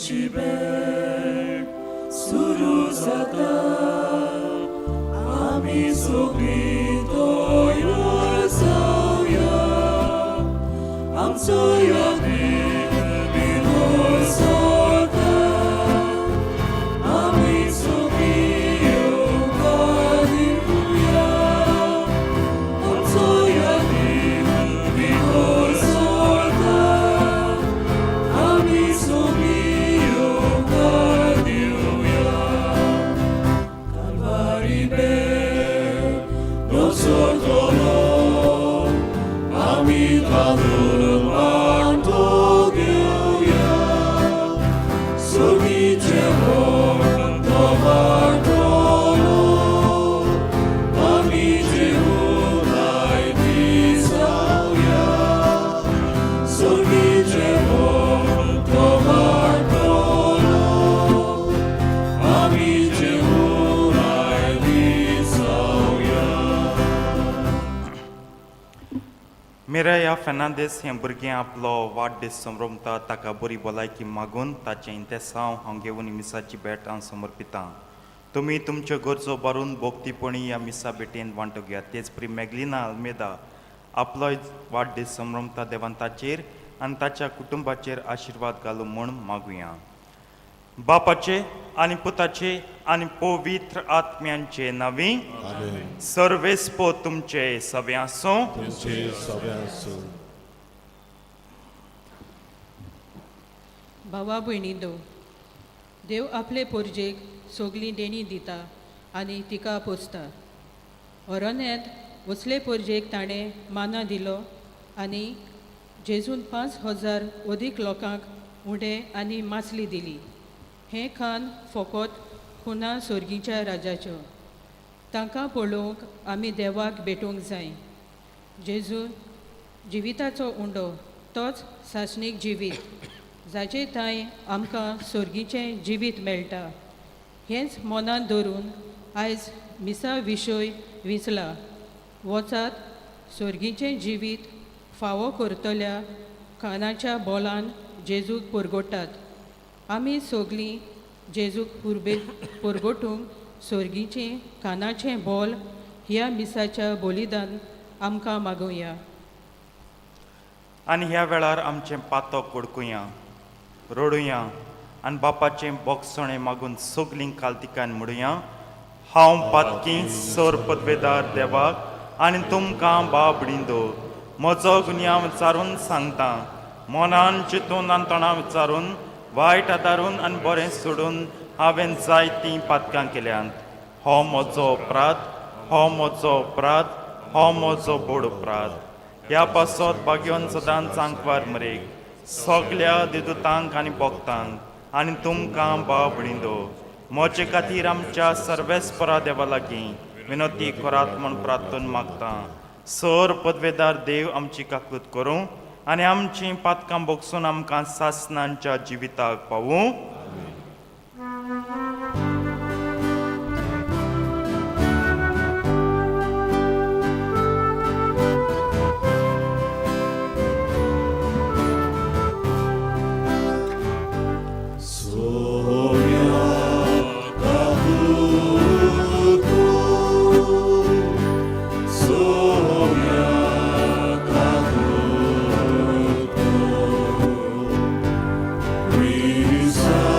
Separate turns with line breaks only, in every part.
आमची भेट सुरू जाता. आमी सगळीं तयार जावया, आमचो यादीक विनोद जाता. आमी सगळीं येवकार दिवया, आमचो यादीक विनोद जाता. आमी सगळीं येवकार दिवया. कालवारी भेट नोसोतलो, आमी तातूंत वांटो घेवया. सगळीचें व्हड तो वांटलो, आमी जेवून आयती जावया. सगळीचें व्हड तो वांटलो, आमी जेवून आयती जावया.
मिराया फेर्नांदीस हें भुरगें आपलो वाडदीस समरमता. ताका बरी भलायकी मागून ताचें इंतेसांव हांव घेवन मिसाची भेट हांव समर्पितां. तुमी तुमच्यो गरजो भरून भोक्तीपणी ह्या मिसा भेटेन वांटो घेयात. तेच परी मॅगलिना आल्मेदा आपलो वाडदीस समरमता. देवान ताचेर आनी ताच्या कुटुंबाचेर आशिर्वाद घालूं म्हूण मागुया. बापाचे आनी पुताचे आनी पवित्र आत्म्यांचे नांवी.
आमेन.
सर्वेस्पो तुमचे सगळे आसूं.
तुमचे सगळे आसूं.
भावा भयणींनो, देव आपले पोरजेक सगलीं देणी दिता आनी तिका पोसता. अरण्यांत वचले पोरजेक ताणें माना दिलो आनी जेजून 5000 अदीक लोकांक उंडे आनी मासली दिली. हें खान फकत खुना सोर्गीच्या राजाच्यो. तांकां पळोवंक आमी देवाक भेटूंक जाय. जेजू जिविताचो उंडो, तोच सासणीक जिवीत, जाचे थांय आमकां सोर्गीचें जिवीत मेळटा. हेंच मनांत धरून आयज मिसा विशय विंचला. वचात, सोर्गीचें जिवीत फावो करतल्या कानाच्या बोलान जेजूक पुरगोटात. आमी सगलीं जेजूक पुरगोटूंक सोर्गीचें कानाचें बोल ह्या मिसाच्या बोलिदान आमकां मागुया.
आनी ह्या वेळार आमचें पातक ओडकुया, रडुया आनी बापाचें बोगसणें मागून सगलीं कालतिकान म्हणुया. हांव पातकी सर पदवेदार देवाक आनी तुमकां बाबडिंदो म्हजो गुन्यांव विचारून सांगता. मनान चिंतून आनी तोंडां विचारून, वायट आदारून आनी बरें सोडून हांवें जायतीं पातकां केल्यांत. हो म्हजो अपराध, हो म्हजो अपराध, हो म्हजो बोड अपराध. ह्या पासत भाग्योन सदांच आंकवार मरेक, सगल्या दिदुतांक आनी भक्तांक आनी तुमकां बाबडिंदो म्हजे खातीर आमच्या सर्वेस्परा देवा लागीं विनोती करात म्हूण प्रार्थन मागता. सर पदवेदार देव आमची काकूत करूं आनी आमचीं पातकां बोगसून आमकां सासनांच्या जिविताक पावूं.
Christ.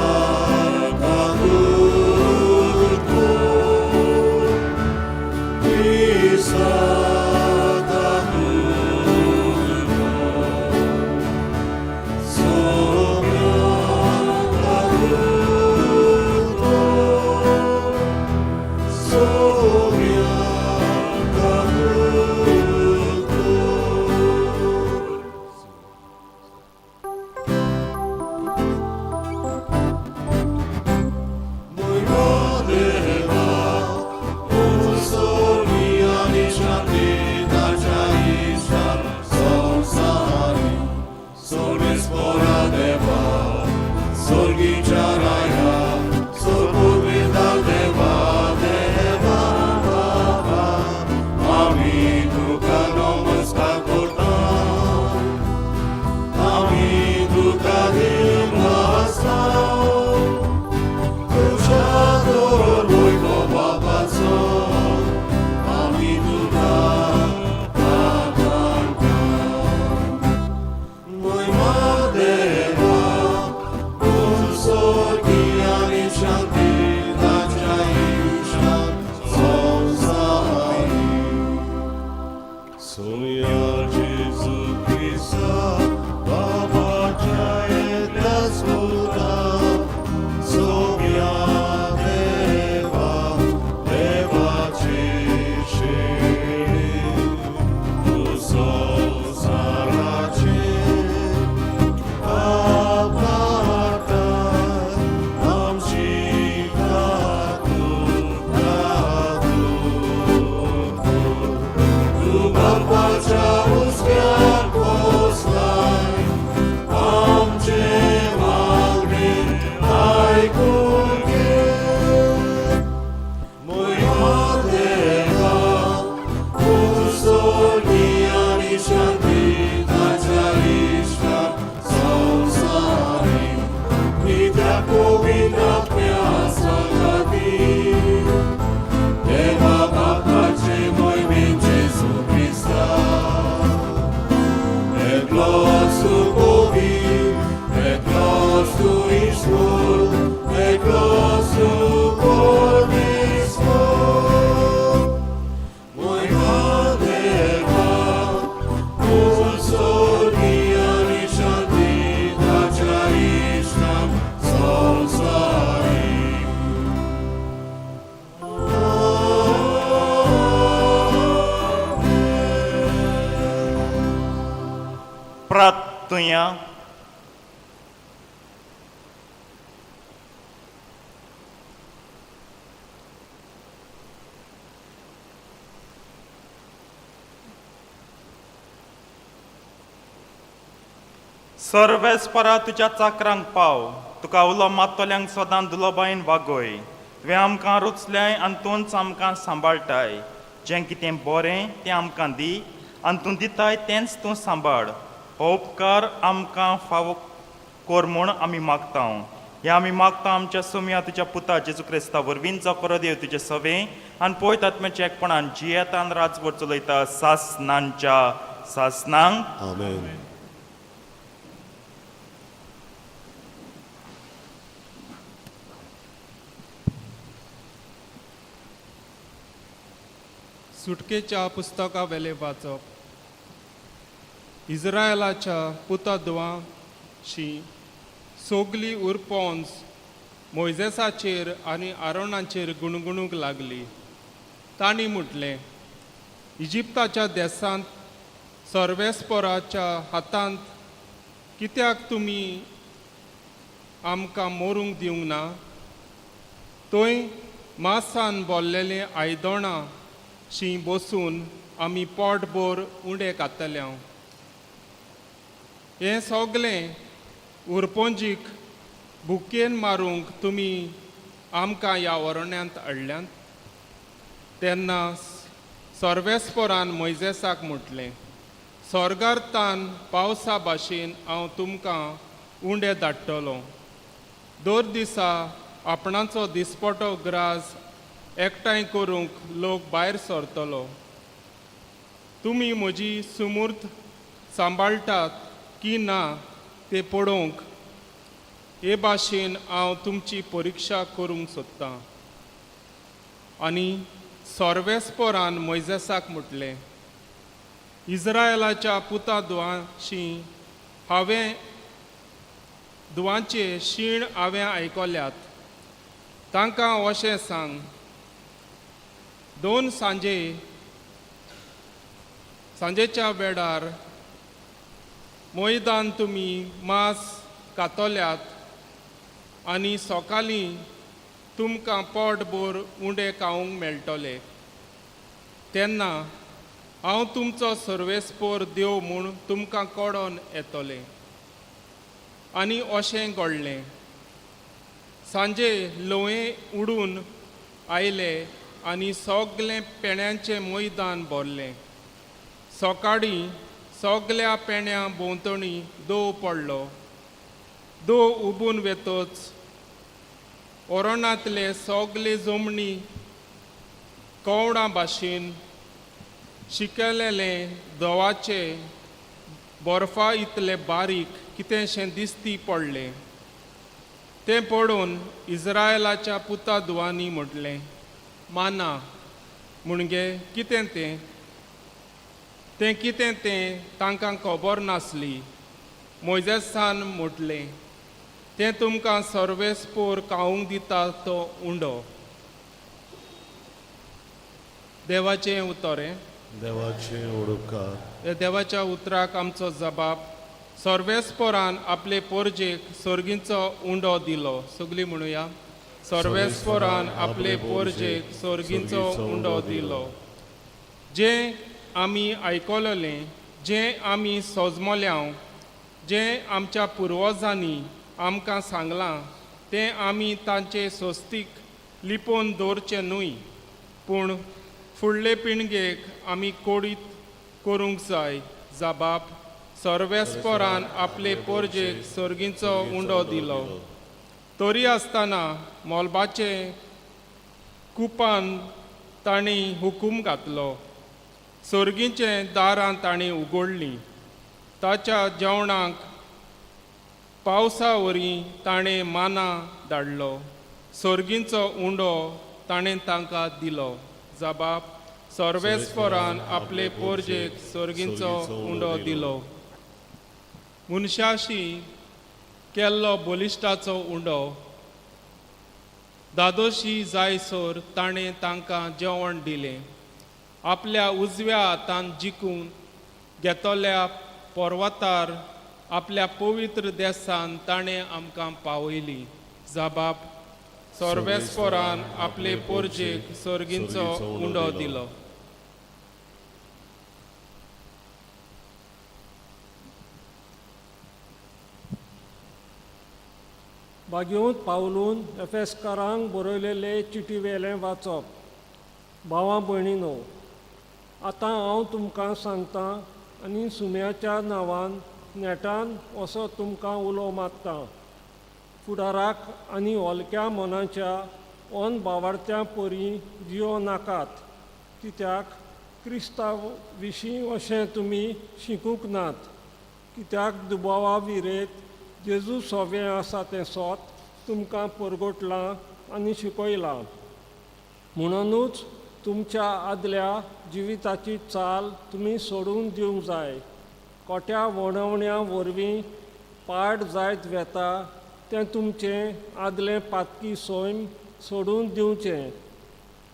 प्रार्थुया. सर्वेस्परा तुज्या चाकरांक पाव, तुका उलो मात्तल्यांक सदां दुलोबायन वागय. तुवें आमकां रुचल्याय आनी तूंच आमकां सांबाळटाय. जें कितें बरें तें आमकां दी आनी तूं दिताय तेंच तूं सांबाळ. हो उपकार आमकां फावो कोर म्हूण आमी मागता. हें आमी मागता आमच्या सुमया तुज्या पुता जेजू क्रिस्ता वरवीं, जो खरो देव तुजें सवें आनी पळयत आत्म्याच्या एकपणान जियेतान राजवट चलयता सासनांच्या सासनांक.
आमेन.
सुटकेच्या पुस्तका वेले वाचप. इस्रायलाच्या पुतादवांशी सोगली उरपोन्स मोयजेसाचेर आनी आरोणाचेर गुणगुणूंक लागली. तांणी म्हटलें, इजिप्ताच्या देसांत सर्वेस्पोराच्या हातांत कित्याक तुमी आमकां मरूंक दिवंक ना? थंय मासान बोल्लेलीं आयदणां शी बसून आमी पोटभर उंडे खातले. हें सगलें उरपोंजीक भुकेन मारूंक तुमी आमकां ह्या वरण्यांत हाडल्यात. तेन्ना सर्वेस्पोरान मोयजेसाक म्हटलें, सोर्गार तान पावसा भाशेन हांव तुमकां उंडे धाडटलो. दर दिसा आपणाचो दिसपटो ग्रास एकठांय करूंक लोक भायर सरतलो. तुमी म्हजी सुमूर्त सांबाळटात की ना तें पळोवंक हे भाशेन हांव तुमची परिक्षा करूंक सोदतां. आनी सर्वेस्पोरान मोयजेसाक म्हटलें, इस्रायलाच्या पुता दुवांशी हांवें दुवांचे शीण हांवें आयकल्यात. तांकां अशें सांग, दोन सांजेच्या वेळार मैदान तुमी मांस कातल्यात आनी सकाळीं तुमकां पोटभर उंडे खावंक मेळटले. तेन्ना हांव तुमचो सर्वेस्पोर देव म्हूण तुमकां कळोन येतलें. आनी अशें घडलें, सांजे लोये उडून आयले आनी सगलें पेण्यांचें मैदान भरलें. सकाळीं सगल्या पेण्यां भोंवतणी दव पडलो. दव उबून वेतच ओरणांतले सगले जमणी कवडां भाशेन शिकलेले दवाचे बर्फा इतले बारीक कितेंशें दिसती पडलें. तें पळोवन इस्रायलाच्या पुता दुवांनी म्हटलें, माना म्हणगे कितें तें? तें कितें तें तांकां खबर नासली. मोयजेसान म्हटलें, तें तुमकां सर्वेस्पोर खावंक दिता तो उंडो. देवाचें उतर हें.
देवाचे उपकार.
ह्या देवाच्या उतराक आमचो जबाब. सर्वेस्पोरान आपले पोरजेक सोर्गींचो उंडो दिलो. सगळीं म्हणुया, सर्वेस्पोरान आपले पोरजेक सोर्गींचो उंडो दिलो. जें आमी आयकलें, जें आमी सोजमल्याव, जें आमच्या पुर्वजांनी आमकां सांगलां तें आमी तांचे सोस्तीक लिपोवन दवरचें न्हय, पूण फुडले पिणगेक आमी कोडीत करूंक जाय. जाबाब सर्वेस्पोरान आपले पोरजेक सोर्गींचो उंडो दिलो. तरी आसतना मोलबाचे कुपान तांणी हुकूम घातलो. सोर्गींचे दारां तांणी उगडलीं. ताच्या जेवणाक पावसा वरी ताणें माना धाडलो. सोर्गींचो उंडो ताणें तांकां दिलो. जबाब सर्वेस्पोरान आपले पोरजेक सोर्गींचो उंडो दिलो. मनशाशी केल्लो बलिश्टाचो उंडो दादोशी जायसर ताणें तांकां जेवण दिलें. आपल्या उजव्या हातान जिखून घेतल्या पर्वतार आपल्या पवित्र देसान ताणें आमकां पावयली. जाबाब सर्वेस्परान आपले पोरजेक सर्गींचो उंडो दिलो.
बागेवंत पावलून एफेस्कारांक बरयलेले चिटीवेलें वाचप. भावा भयणीनो, आतां हांव तुमकां सांगतां आनी सुम्याच्या नांवान नेटान असो तुमकां उलो मारतां, फुडाराक आनी हलक्या मनाच्या ऑन बावारत्या परी जियो नाकात, कित्याक क्रिस्तांव विशीं अशें तुमी शिकूंक नात. कित्याक दुबावा विरेत जेजू सोवें आसा तें सोत तुमकां परगटलां आनी शिकयलां. म्हणुनूच तुमच्या आदल्या जिविताची चाल तुमी सोडून दिवंक जाय. कोट्या वणवण्या वरवीं पाड जायत वेता तें तुमचें आदलें पातकी सैम सोडून दिवचें.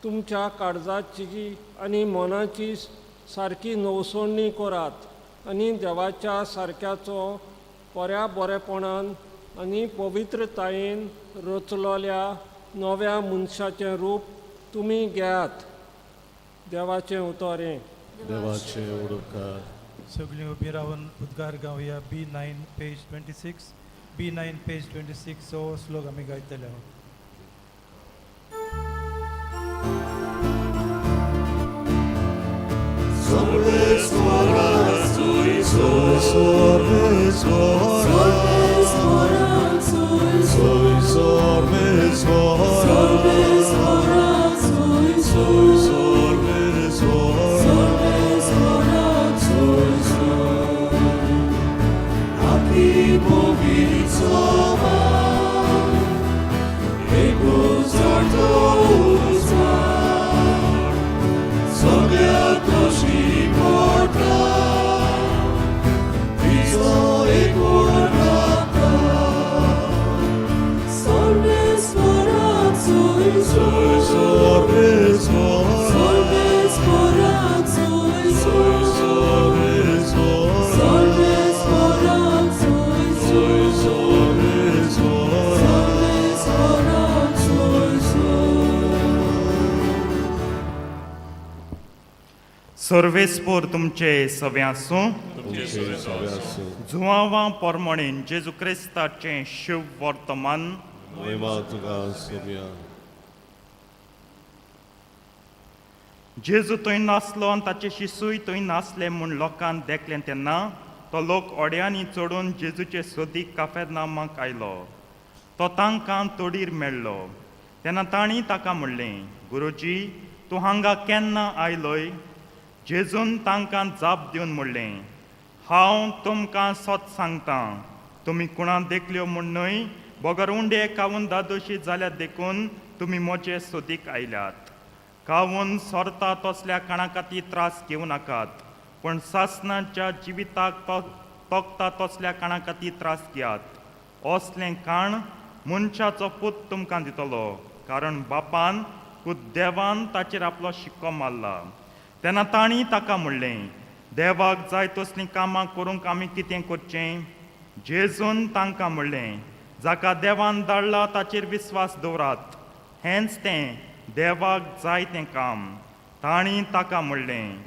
तुमच्या काळजाची आनी मनाची सारकी नवसणी करात आनी देवाच्या सारक्याचो बऱ्या बरेपणान आनी पवित्रतायेन रचलोल्या नव्या मनशाचें रूप तुमी घेयात. देवाचें उतर हें.
देवाचे उपकार.
सगळीं उबी रावन उद्गार गावया. B9 page 26, B9 page 26 हो श्लोक आमी गायतले आहोत.
सर्वेस्पोर तुमचे सवे आसूं.
तुमचे सवे आसूं.
जुवांवा पोरमणेन जेजू क्रिस्ताचें शुभ वर्तमान.
महिमा तुका सोम्या.
जेजू थंय नासलो आनी ताचे शिसूय थंय नासले म्हूण लोकांक देखलें तेन्ना तो लोक ओड्यांनी चडून जेजूचे सोदीक काफेरनामाक आयलो. तो तांकां तोडीर मेळ्ळो तेन्ना तांणी ताका म्हणलें, गुरुजी, तूं हांगा केन्ना आयलोय? जेजून तांकां जाप दिवन म्हणलें, हांव तुमकां सत सांगतां, तुमी कुणां देखल्यो म्हूण न्हय, बगर उंडे खावन दादोशी जाल्यात देखून तुमी म्हजे सोदीक आयल्यात. खावन सोरता तसल्या काणा खातीर त्रास घेवं नाकात, पूण सासणाच्या जिविताक तोखता तसल्या काणा खातीर त्रास घेयात. असलें काण मनशाचो पूत तुमकां दितलो, कारण बापान पूत देवान ताचेर आपलो शिक्को मारला. तेन्ना तांणी ताका म्हणलें, देवाक जाय तसलीं कामां करूंक आमी कितें करचें? जेजून तांकां म्हणलें, जाका देवान धाडला ताचेर विस्वास दवरात, हेंच तें देवाक जाय तें काम. तांणी ताका म्हणलें,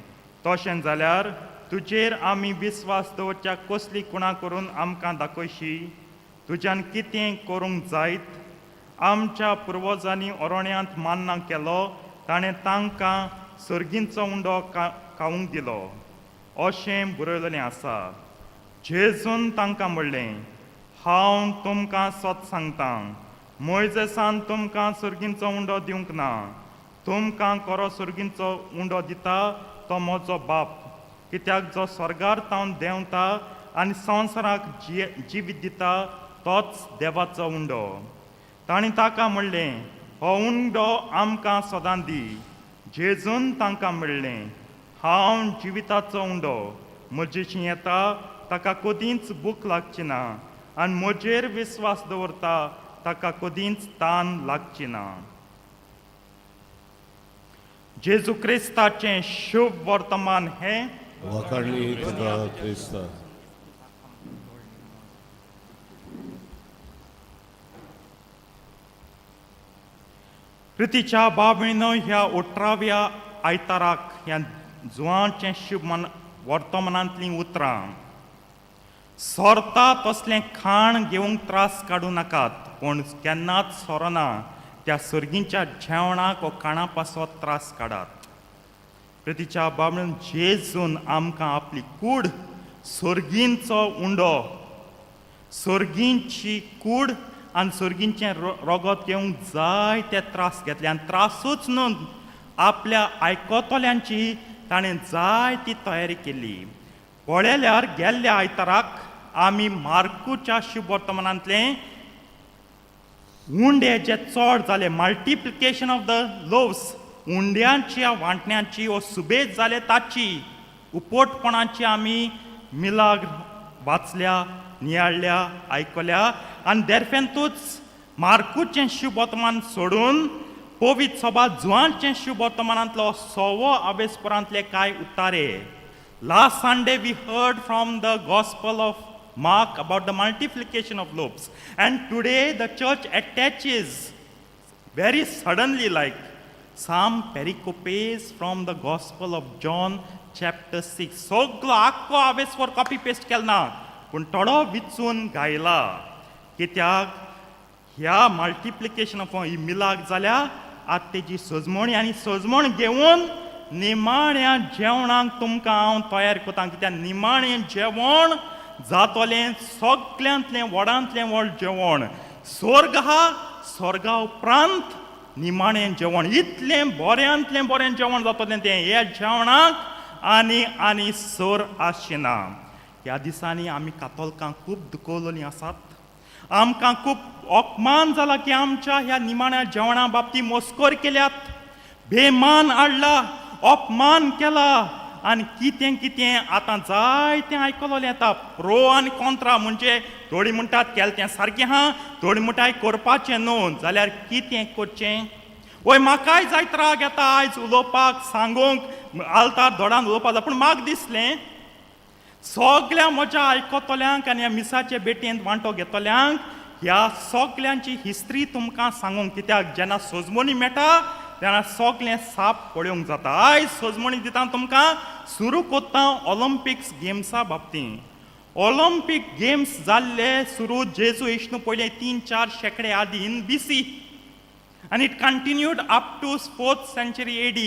तशें जाल्यार तुजेर आमी विस्वास दवरच्याक कसली कुणां करून आमकां दाखयशी? तुज्यान कितें करूंक जायत? आमच्या पुर्वजांनी ओरोण्यांत मान्ना केलो, ताणें तांकां सर्गींचो उंडो खावंक दिलो, अशें बरयलेलें आसा. जेजून तांकां म्हणलें, हांव तुमकां सत सांगतां, मोयजेसान तुमकां सर्गींचो उंडो दिवंक ना. तुमकां खरो सर्गींचो उंडो दिता तो म्हजो बाप, कित्याक जो स्वर्गार तावन देंवता आनी संवसाराक जिवीत दिता तोच देवाचो उंडो. तांणी ताका म्हणलें, हो उंडो आमकां सदां दी. जेजून तांकां म्हणलें, हांव जिविताचो उंडो, म्हजेशी येता ताका कदींच भूक लागची ना आनी म्हजेर विस्वास दवरता ताका कदींच तान लागची ना. जेजू क्रिस्ताचें शुभ वर्तमान हें.
वाखाणणी तुका क्रिस्ता.
प्रितीच्या बाबीनो, ह्या 18व्या आयताराक ह्या जुवांचें शुभ मन वर्तमानांतलीं उतरां. सोरता तसलें खाण घेवंक त्रास काडूं नाकात, पूण केन्नाच सोरना त्या सर्गींच्या जेवणाक वो खाणा पासत त्रास काडात. प्रितीच्या बाबीन, जेजून आमकां आपली कूड, सर्गींचो उंडो, सर्गींची कूड आनी सर्गींचें रोगत घेवंक जाय ते त्रास घेतले आनी त्रासूच न्हू, आपल्या आयकतल्यांची ताणें जाय ती तयारी केली. पळयल्यार गेल्ल्या आयताराक आमी मार्कूच्या शुभ वर्तमानांतलें उंडे जे चड जाले, मल्टिप्लिकेशन ऑफ the loaves, उंड्यांच्या वांटण्याची वो सुबेज जाले ताची उपोटपणाची आमी मिलाग्र वाचल्या, नियाळ्ळ्या, आयकल्या. आनी देरफेंतूच मार्कूचें शुभ वर्तमान सोडून पवित्र सभा जुवांचें शुभ वर्तमानांतलो सवो आवेसपुरांतले कांय उतारे. Last Sunday we heard from the Gospel of Mark about the multiplication of loaves. And today the church attaches very suddenly like some pericopes from the Gospel of John chapter 6. सगलो आख्खो आवेसवर कॉपी पेस्ट केला ना, पूण थोडो विचून गायला, कित्याक ह्या multiplication of ही मिलाग जाल्या आतां तेजी सजमणी आनी सजमण घेवन निमाण्या जेवणाक तुमकां हांव तयार करता, कित्याक निमाणें जेवण जातलें सगल्यांतलें व्हडांतलें व्हड जेवण. स्वर्ग आहा, स्वर्गा उपरांत निमाणें जेवण, इतलें बऱ्यांतलें बरें जेवण जातलें तें. ह्या जेवणाक आनी सर आसना. ह्या दिसांनी आमी कातोलकां खूब दुखवलेलीं आसात. आमकां खूब अपमान जाला की आमच्या ह्या निमाण्या जेवणा बाबतींत मस्कर केल्यात, बेमान हाडला, अपमान केला आनी कितें कितें आतां जायतें आयकलोलें येता, प्रो आनी कॉंत्रा. म्हणजे थोडीं म्हणटात केलें तें सारकें आहा, थोडीं म्हणटात करपाचें न्हू. जाल्यार कितें करचें? वय, म्हाकाय जायत राग येता आयज उलोवपाक, सांगूंक, आल्तार दोडान उलोवपाक जाय, पूण म्हाका दिसलें सगल्या म्हज्या आयकतल्यांक आनी ह्या मिसाचे भेटेंत वांटो घेतल्यांक ह्या सगल्यांची हिस्ट्री तुमकां सांगूंक, कित्याक जेन्ना सजमणी मेळटा तेन्ना सगळें साप पळोवंक जाता. आयज सजमणी दिता तुमकां. सुरू कोत्ता ऑलिम्पिक्स गेम्सा बाबतींत. ऑलिम्पीक गेम्स जाल्ले सुरू जेजू इश्णू पयले 3-4 शेंकडे आदी, इन बीसी, आनी it continued up to fourth century AD.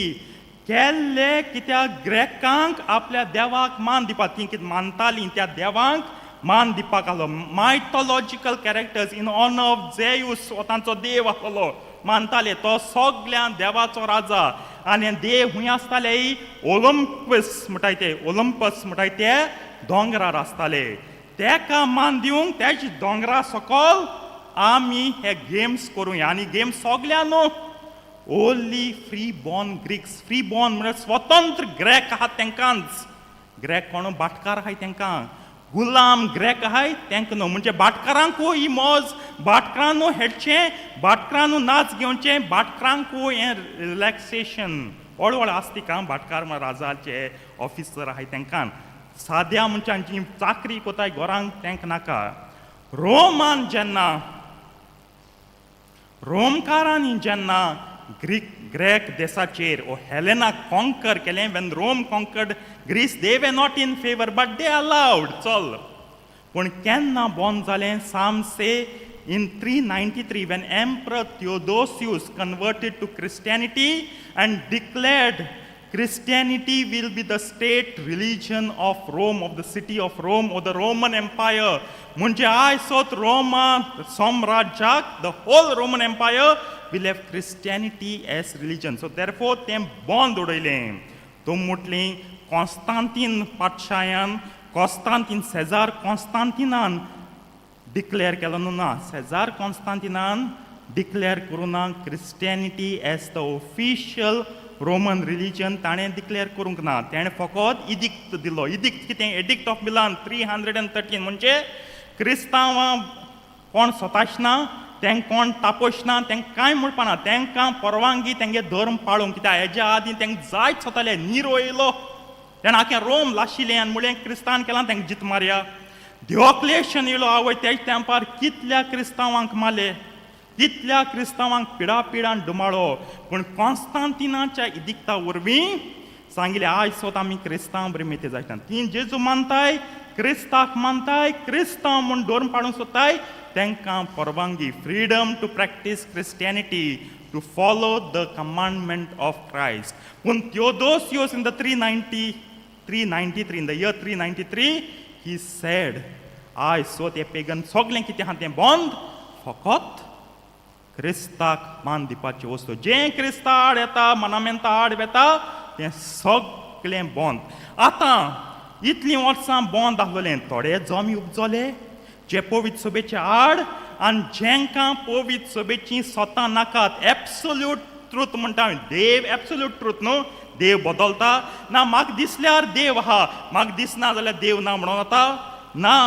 केल्ले कित्याक? ग्रेकांक आपल्या देवाक मान दिवपाक, ती कितें मानतालीं त्या देवांक मान दिवपाक आसलो. Mythological characters in honour of Zeus, हो तांचो देव आसलो, मानताले तो सगल्या देवाचो राजा. आनी देव खूंय आसताले? ओलंपस म्हणटाय ते, ओलंपस म्हणटाय ते दोंगरार आसताले. तेका मान दिवंक तेच दोंगरा सकल आमी हे गेम्स करुया. आनी गेम्स सगल्या न्हू, only free born Greeks. Free born म्हळ्यार स्वतंत्र ग्रेक आहात तेंकांच. ग्रेक कोण? भाटकार आहाय तेंकां. गुलाम ग्रेक आहाय तेंकां न्हू. म्हणजे भाटकारांकूय ही मौज, भाटकारांनू हेडचें, भाटकारांनू नाच घेवचें, भाटकारांकूय हें रिलॅक्सेशन. व्हड व्हड आसती काम भाटकार राजाचे ऑफिसर आहाय तेंकां. साद्या मनशांची चाकरी कोताय घरांक तेंकां नाका. रोमान जेन्ना, रोमकारांनी जेन्ना ग्रीक ग्रेक देसाचेर ओ हेलेना कॉन्कर केलें, when Rome conquered Greece, they were not in favour, but they allowed, चल. पूण केन्ना बंद जालें? Some say in 393, when Emperor Theodosius converted to Christianity and declared Christianity will be the state religion of Rome, of the city of Rome or the Roman Empire. म्हणजे आयज सोत Roma साम्राज्याक, the whole Roman Empire will have Christianity as religion. So therefore तें बंद उडयलें. तूं म्हटली कॉन्स्तांतीन पातशायान, कॉन्स्तांतीन Cezar कॉन्स्तांतिनान declare केलो न्हू. ना, सेजार कॉन्स्तांतिनान डिक्लेअर करूं ना Christianity as the official Roman religion. ताणें डिक्लेअर करूंक ना. ताणें फकत इडिक्ट दिलो. इडिक्ट कितें? Edict of Milan, 313. म्हणजे क्रिस्तांवां कोण सोताशना, तेंक कोण तापोशना, तेंक कांय म्हणपा ना, तेंकां परवानगी तेंगे धर्म पाळूंक. कित्याक हेज्या आदीं तेंक जायत सोताले. निरो येयलो, तेणें आख्खें रोम लाशिलें आनी म्हणलें क्रिस्तान केलां, तेंक जीत मारया. डिओक्लेशन येयलो, आवय, तेज तेंपार कितल्या क्रिस्तांवांक मारले. कितल्या क्रिस्तांवांक पिडा पिडान डुमाळो. पूण कॉन्स्तांतिनाच्या इदिक्ता वरवीं सांगिल्लें आयज सोत आमी क्रिस्तांव बरी मेते जायता. ती जेजू मानताय, क्रिस्ताक मानताय, क्रिस्तांव म्हूण धर्म पाडूंक सोदताय, तांकां परवानगी, freedom to practice Christianity, to follow the commandment of Christ. पूण Theodosius in the 393, in the year 393, he said आयज सोत हे पेगन सगळें कितें आहा तें बंद, फकत क्रिस्ताक मान दिवपाची वस्तू जें क्रिस्ता आड येता, मनामेंता आड येता, तें सगळें बंद. आतां इतलीं वर्सां बंद आसलें, थोडे जमी उपजले जे पवित्र सभेचे आड आनी जेंकां पवित्र सभेची स्वता नाकात. एब्सोल्यूट ट्रूथ म्हणटा हांवें. देव एब्सोल्यूट ट्रूथ न्हू, देव बदलता ना. म्हाका दिसल्यार देव आहा, म्हाका दिसना जाल्यार देव ना म्हणून जाता ना.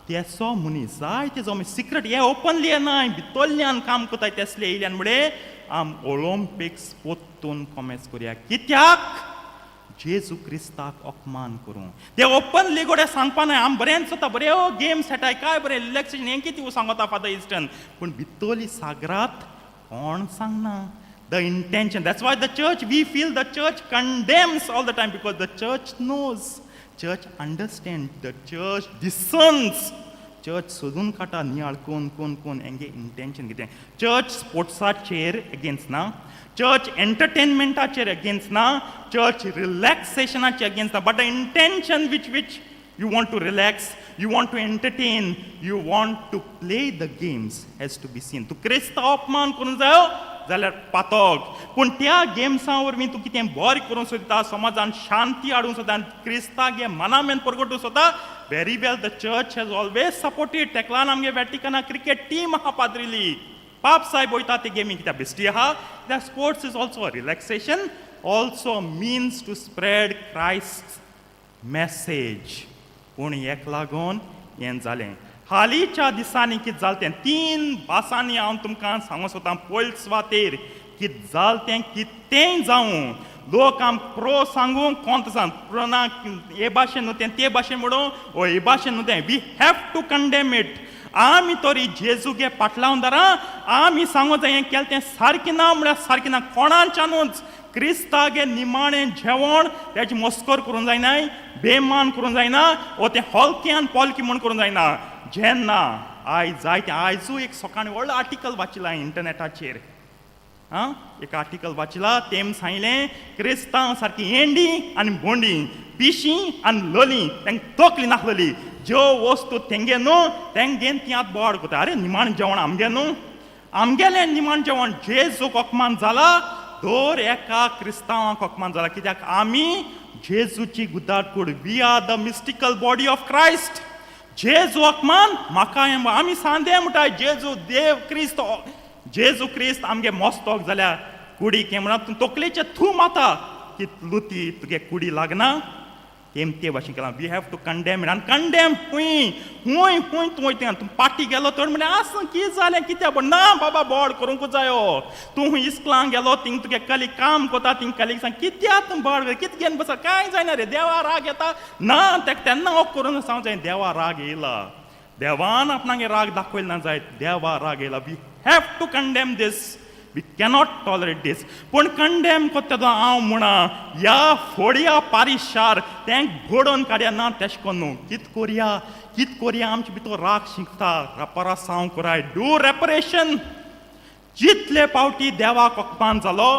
तेसो मनीस जायते जमी सिक्रेट हे ओपनली येनाय, भितरल्यान काम करताय. तेसले येयल्यान म्हळे आम ऑलिम्पिक्स पोत्तून कॉमेस करया, कित्याक जेजू क्रिस्ताक अपमान करूं. ते ओपनली गोडे सांगपा नाय, आम बरें सोता, बऱ्यो गेम्स खेळटाय, काय बरें रिलॅक्सेशन, हें कितें सांगता फादर इस्टन, पूण भितरली सागरात कोण सांगना the intention. That's why the church, we feel the church condemns all the time, because the church knows, church understand, the church discerns. Church सोदून काडटा नियाळ कोण कोण कोण हेंगे इंटेन्शन कितें. चर्च स्पोर्ट्साचेर अगेन्स्ट ना, चर्च एंटरटेनमेंटाचेर अगेन्स्ट ना, चर्च रिलॅक्सेशनाचेर अगेन्स्ट ना, but the intention which you want to relax, you want to entertain, you want to play the games has to be seen. तूं क्रिस्तांव अपमान करूंक जायो जाल्यार पातक, पूण त्या गेम्सां वरवीं तूं कितें बरें करूंक सोदता, समाजान शांती हाडूंक सोदता आनी क्रिस्ताक हें मनामेन परगटूंक सोदता, very well, the church has always supported. तेका लागून आमगे वॅटिकना क्रिकेट टीम आहा पाद्रिली, पाप साहेब वयता ते गेमी कित्याक बेश्टी आहा. कित्याक sports is also relaxation, also means to spread Christ message. पूण हेक लागून हें जालें. हालींच्या दिसांनी कितें जालें तें तीन भासांनी हांव तुमकां सांगूंक सोदतां. पयले सुवातेर कितें जालें तें, कितेंय जावं, लोक आम प्रो सांगूं कोंत सांग, प्रो ना, हे भाशेन न्हू तें, ते भाशेन म्हणूं ओ हे भाशेन न्हू तें, we have to condemn it. आमी तरी जेजूगे पाटलावदारां, आमी सांगूं जाय हें केलें तें सारकें ना म्हळ्यार सारकें ना. कोणाच्यानूच क्रिस्तागे निमाणें जेवण तेजी मस्कर करूंक जायना, बेमान करूंक जायना, ओ तें हलकें आनी पोलकें म्हूण करूंक जायना. जेन्ना आयज जायतें, आयजूय एक सकाळीं व्हडलो आर्टिकल वाचिलां इंटरनेटाचेर, आं एक आर्टिकल वाचिला, तेम सांगलें क्रिस्तांव सारकी एंडी आनी बोंडी, पिशी आनी लोली, तांकां तकली नासलेली. ज्यो वस्तू तेंगे न्हू तेंगे ती आतां बोड करता. अरे, निमाण जेवण आमगे न्हू, आमगेलें निमाण जेवण. जेजूक अपमान जाला, दर एका क्रिस्तांवाक अपमान जाला, कित्याक आमी जेजूची गुदाट कूड. We are the mystical body of Christ. जेजू अपमान म्हाका आमी सांदे म्हणटाय जेजू देव क्रिस्त, जेजू क्रिस्त आमगे मस्तक जाल्यार कुडीक हें म्हणा, तूं तकलेचे थू माता की लुती तुगे कुडी लागना. तेम ते भाशेन केलां. We have to condemn. आनी कंडेम खूंय खूंय खूंय तूं वयता, तूं पाटी गेलो तर म्हणलें आसूं, कितें जालें कित्याक, पूण ना बाबा, बोड करूंकूच जायो. तूं खूंय इस्कलांक गेलो, थिंग तुगे कलीग काम कोता, थिंग कलीग सांग कित्याक तूं बोड, कितें घेवन बसा, कांय जायना रे, देवा राग येता ना. तेका तेन्ना ओक करून सांग जाय, देवा राग येयला, देवान आपणागे राग दाखयलो ना जायत, देवा राग येयला. We have to condemn this, we cannot tolerate दीस. पूण कंडेम कोत्ता तो हांव म्हणा ह्या फोडया पारिशार तेंक बडोवन काडया ना, तेश कोन्न न्हू. कित कोरया, कित कोरया? आमचे भितर राग शिंकता. रेपरासांव कोराय, do reparation. जितले पावटी देवाक अपमान जालो,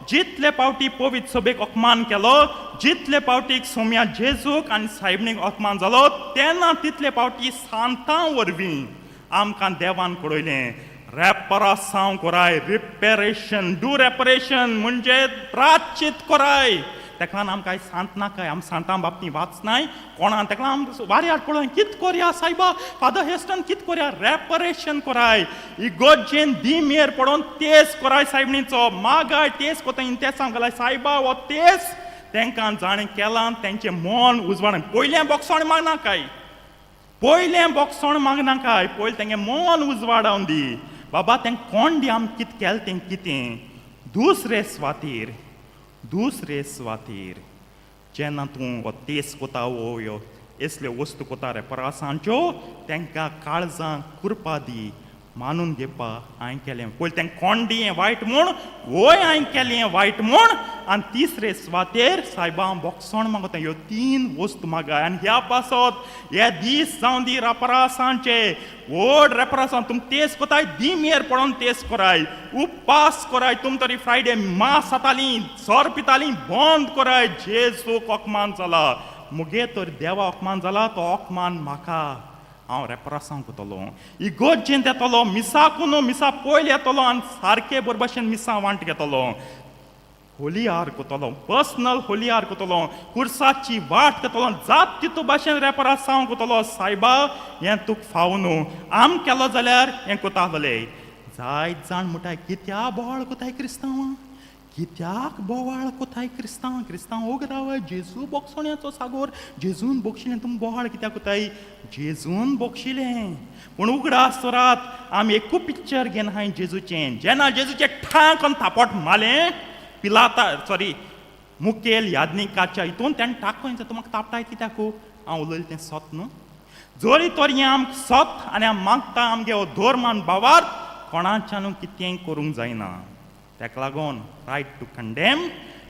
जितले पावटी पवित्र सभेक अपमान केलो, जितले पावटी सोम्या जेजूक आनी सायबणीक अपमान जालो, तेन्ना तितले पावटी सांतां वरवीं आमकां देवान कळयलें, रेपरासांव कोराय, रिपेरेशन, do reparation, म्हणजे प्राचित कोराय. तेका लागून आमकां सांत नाकाय, आम सांतां बाबतींत वाचनाय कोणा. तेका लागून आमकां वाऱ्यार पळोवन कित कोरया सायबा, फादर हेस्टन कित कोरया? रेपरेशन कोराय. इगोर्जेन दिमेर पडोन तेज कोराय, सायबणीचो मागाय तेज कोता, तेज सांगलाय सायबा, हो तेज तेंकां जाणें केलां तेंचें मन उजवाड. पयलें बोगसोण मागनाकाय, पयलें बोगसोण मागनाकाय, पयलें तेंगे मन उजवाडावन दी बाबा, तें कोण दी आम कित केलें तें कितें. दुसरे स्वातीर, दुसरे स्वातीर जेन्ना तूं हो तेज कोता, हो ह्यो असल्यो वस्तू कोता रेपरासांच्यो, तेंकां काळजां कुरपा दी. मानून घेवपा हांवें केलें. पयलीं तें कोंडी हें वायट म्हूण, वय हांवें केलें हें वायट म्हूण, आनी तिसरे सुवातेर सायबा हांव बोगसण मागता. ह्यो तीन वस्तू मागाय. आनी ह्या पासत हे दीस जावं दी रेपरासांचे व्हड रेपरासां, तुम तेस कोताय दिमेर पडोन तेस कराय, उपास कराय, तुम तरी फ्रायडे मास जाताली, सोर पिताली बंद कराय. जेजूक अपमान जाला, मुगे तर देवा अपमान जाला, तो अपमान म्हाका. हांव रेपरासांव कोतलो, इगोर्जेंत येतलो, मिसाकू न्हू मिसा पयलीं येतलो आनी सारके बरे भाशेन मिसां वांट घेतलो, होली आर कोतलो, पर्सनल होली आर कोतलो, कुर्साची वाट कोतलो, जात तितू भाशेन रेपरासांव कोतलो. सायबा हें तुका फाव न्हू, आम केलो जाल्यार हें कोता आहलोलें. जायत जाण म्हणटाय कित्या बोवाळ कोताय क्रिस्तांवां, कित्याक बोवाळ कोताय क्रिस्तांव, क्रिस्तांव ओग रावय, जेजू बोगसण्याचो सागोर, जेजून बोगशिलें, तुमी बोवाळ कित्याक कोताय? जेजून बोगशिलें. पूण उगडास दवरात, आमी एकू पिक्चर घेनाय जेजूचें. जेन्ना जेजूचें ठां करून थापट मारलें पिलाता, सॉरी, मुखेल याज्ञिकाच्या हितून तेणें टाको, तुमकां तापटाय कित्याकू? हांव उलयलें तें सत न्हू? जरी तर हें आमकां सत आनी आमी मागता आमगे हो धर्म आनी भावार्थ कोणाच्यानू कितेंय करूंक जायना. ताका लागून right to condemn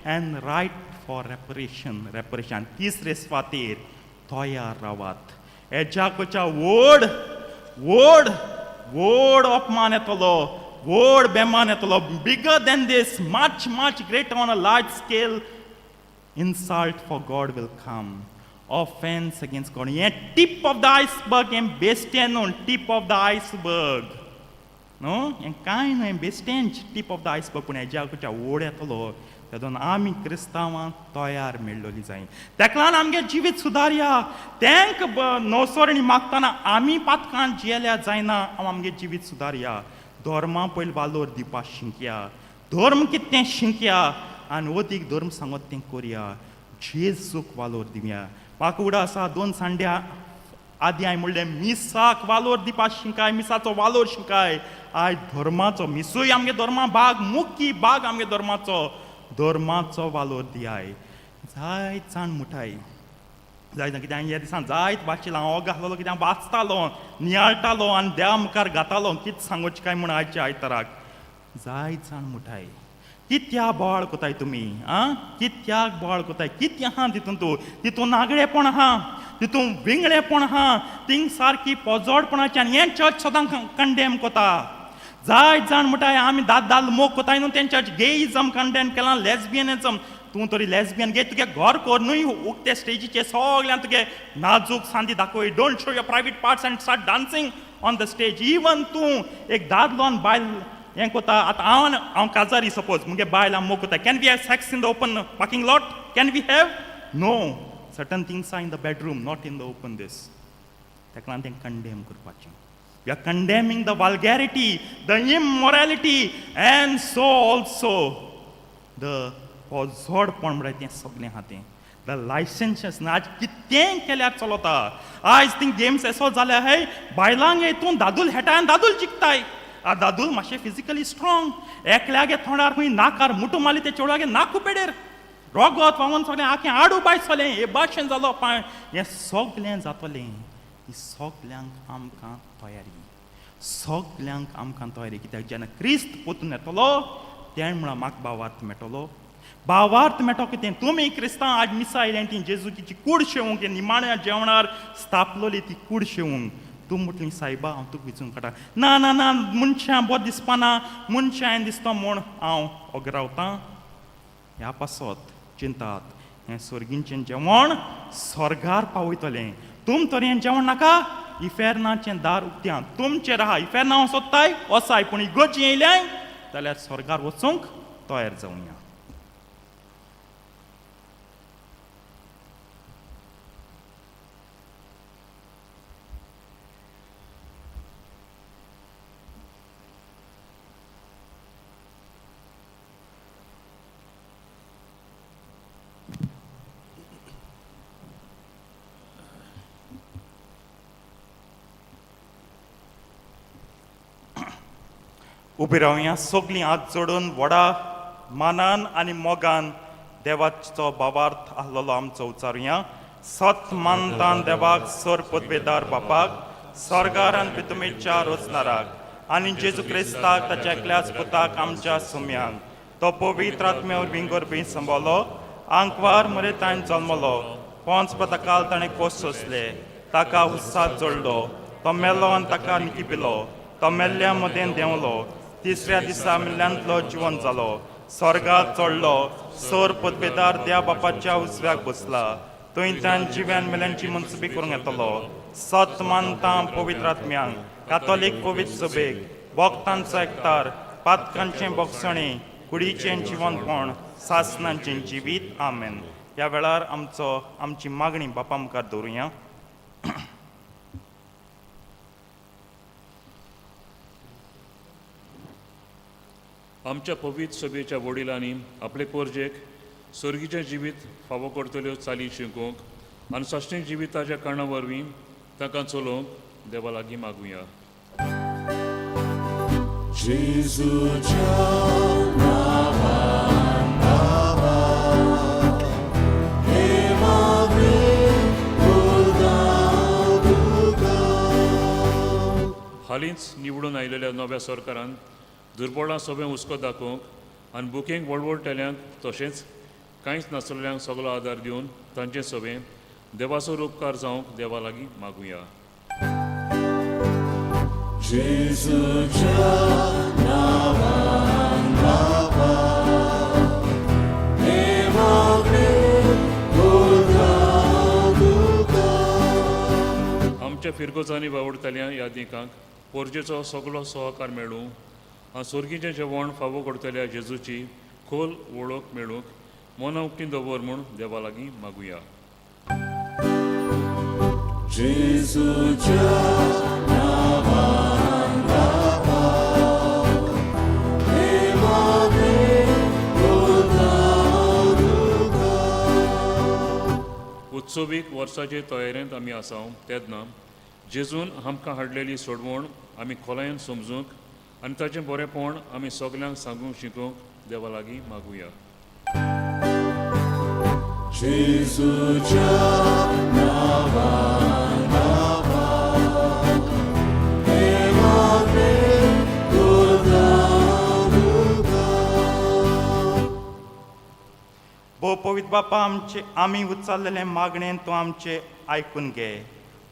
and right for reparation, reparation. तिसरे सुवातेर तयार रावात, हेज्याकोच्या व्हड व्हड व्हड अपमान येतलो, व्हड बेमान येतलो. Bigger than this, much much great on a large scale insult for God will come, offense against God. हें टीप ऑफ the iceberg, हें बेश्टें न्हू, टीप ऑफ the iceberg न्हू, हें कांय न्हू, हें बेश्टेंच टीप ऑफ the iceberg. पूण हेज्याकडच्या व्हड येतलो, तेदोन आमी क्रिस्तांवां तयार मेळ्ळोली जाय. तेका लागून आमगे जिवीत सुदारया. तेंक नवसरणी मागतना आमी पातकान जियेल्या जायना. हांव आमगे जिवीत सुदारया, धर्मा पयलीं वालोर दिवपा शिंकया, धर्म कितें तें शिंकया आनी अदीक धर्म सांगत तें करया, जेजूक वालोर दिवया. म्हाका उगडास आसा, दोन सांड्या आदी हांवें म्हणलें, मिसाक वालोर दिवपा शिंकाय, मिसाचो वालोर शिंकाय. आयज धर्माचो, मिसूय आमगे धर्मा भाग, मुख्य भाग आमगे धर्माचो, धर्माचो वालोर दियाय. जायत जाण मुठाय, जायत जाण, कित्याक ह्या दिसान जायत वाचिलां, हांव घातलेलो, कित्याक वाचतालो, नियाळटालो आनी देवा मुखार गातालो कितें सांगोचें काय म्हूण. आयच्या आयताराक जायत जाण मुठाय, कित्या बोवाळ कोताय तुमी? आं, कित्याक बोवाळ कोताय? कितें आहा तितून? तूं तितून नागडेपण आहा, तितून विंगळेपण आहा, थिंग सारकी पोजोडपणाची. आनी हें चर्च सदां कंडेम कोता. जायत जाण म्हणटाय आमी दाद दाल मोग कोताय न्हू, तें चर्च गेइजम कंडेम केलां, लेस्बियनिजम. तूं तरी लेस्बियन गे तुगे घर कर न्हय, उक्ते स्टेजीचे सगळ्यां तुगे नाजूक सांदी दाखय. Don't show your private parts and start dancing on the stage. Even तूं एक दादलो आनी बायल हें कोता, आतां हांव हांव काजारी, सपोज मुगे बायल हांव मोग कोता, can we have sex in the open parking lot? Can we have? No. Certain things are in the bedroom, not in the open. This ताका लागून तें कंडेम करपाचें. We are condemning the vulgarity, the immorality, and so also the पोजोडपण म्हळ्यार तें सगळें आहा तें, the licence. आज कितेंय केल्यार चलता. आयज ती गेम्स एसो जाल्या हाय, बायलांक हितून दादूल खेळटाय आनी दादूल जिखताय. आ दादूल मातशें फिजिकली स्ट्रॉंग, एकल्यागे तोंडार खंय नाकार मुठू मारली, ते चेडवागे नाकू पेडेर रोगत व्हांवून सगळें आखें आडू बाय सलें हे भाशेन जालो पांय. हें सगळें जातलें. ही सगल्यांक आमकां तयारी, सगल्यांक आमकां तयारी. कित्याक जेन्ना क्रिस्त पोतून येतलो, तेणें म्हळां म्हाका भावार्थ मेळटलो, भावार्थ मेळटलो. कितें तुमी क्रिस्तांव आज मिसा आयल्या ती जेजुकीची कूड शेवंक, निमाण्या जेवणार स्थापलोली ती कूड शेवंक. तूं म्हटली, सायबा हांव तुका विचून काडटा. ना ना ना, मनशां बरो दिसपाना, मनशां दिसता म्हूण हांव ओगरावतां. ह्या पासत चिंतात, हें सर्गींचें जेवण स्वर्गार पावयतलें. तुम तर हें जेवण नाका, इफेर्नाचें दार उक्तें आहा तुमचेर आहा. इफेर्ना सोदताय वचाय, पूण इगर्जी येयल्याय जाल्यार स्वर्गार वचूंक तयार जावया. उबी रावया सगळीं हात जोडून व्हडा मानान आनी मोगान देवाचो भावार्थ आहलोलो आमचो उचारुया. सत मानतान देवाक, सर पदवेदार बापाक, स्वर्गार आनी पितुमेच्या रोचनाराक. आनी जेजू क्रिस्ताक ताच्या एकल्याच पुताक आमच्या सुम्यांक तो पवित्र आत्म्या वरवीं गर्भी संबलो आंकवार मरेतायन जल्मलो पोंच पताकाल ताणें कोस सोंसले ताका उत्साह जोडलो तो मेलो आनी ताका निकिपिलो तो मेल्ल्या मदें देंवलो तिसऱ्या दिसा मेल्ल्यांतलो जिवन जालो स्वर्गात चडलो सोर पदवेदार त्या बापाच्या उजव्याक बसला थंय तान जिव्यान मेल्यांची मनसुबी करूंक येतलो सत मानता पवित्र आत्म्यांक कातोलीक पवित्र सभेक भक्तांचो एकतार पातकांचें बोगसणें कुडीचें जिवनपण सासनांचें जिवीत आमेन. ह्या वेळार आमचो आमची मागणी बापा मुखार दवरुया.
आमच्या पवित्र सभेच्या वडिलांनी आपले पोरजेक सर्गीचें जिवीत फावो करतल्यो चाली शिकोवंक आनी साश्टीक जिविताच्या कारणा वरवीं तांकां चलोवंक देवा लागीं मागुया.
जेजूच्या नांवान बाबा, हे मागणें उरगां तुका.
हालींच निवडून आयिल्ल्या नव्या सरकारान दुर्बळां सगळें हुस्को दाखोवंक आनी बुकींग वळवळटल्यांक तशेंच कांयच नासलेल्यांक सगलो आदार दिवन तांचें सगळें देवाचो उपकार जावंक देवा लागीं मागुया.
जेजूच्या नांवान बाबा, हे मागणें उरगां तुका.
आमच्या फिरगोजांनी वावुरतल्या यादीकांक पोरजेचो सगलो सहकार मेळूं आनी सोर्गीचें जेवण फावो करतल्या जेजूची खोल वळख मेळूंक मनां उक्तीं दवर म्हूण देवा लागीं मागुया.
जेजूच्या नांवान बाबा, हे मागणें उरगां तुका.
उत्सवीक वर्साचे तयारेंत आमी आसाव तेन्ना जेजून आमकां हाडलेली सोडवण आमी खोलायेन समजूंक आनी ताचें बरेंपण आमी सगल्यांक सांगूंक शिकोवंक देवा लागीं मागुया.
जेजूच्या नांवान बाबा, हे मागणें उरगां तुका.
भोव पवित्र बापा आमचे आमी उच्चारलेलें मागणें तूं आमचें आयकून घे.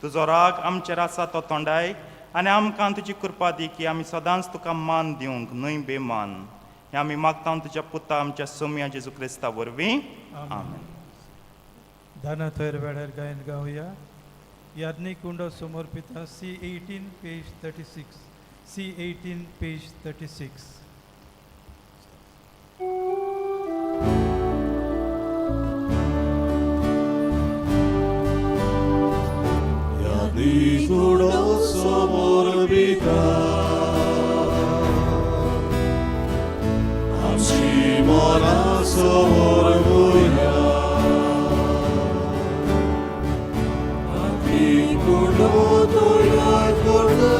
तुजो राग आमचेर आसा तो तोंडाय आनी आमकां तुजी कृपा दी की आमी सदांच तुका मान दिवंक न्हय बेमान. हें आमी मागता तुज्या पुता आमच्या सोम्या जेजू क्रिस्ता वरवीं. आमेन.
दाना थयर वेळार गायन गावया. याज्ञिक कुंडो समर्पिता C18 page 36, C18 page 36.
यादीकुडो समर्पिता, आमची मनां समर्पुया. यादीकुडो तयार करता,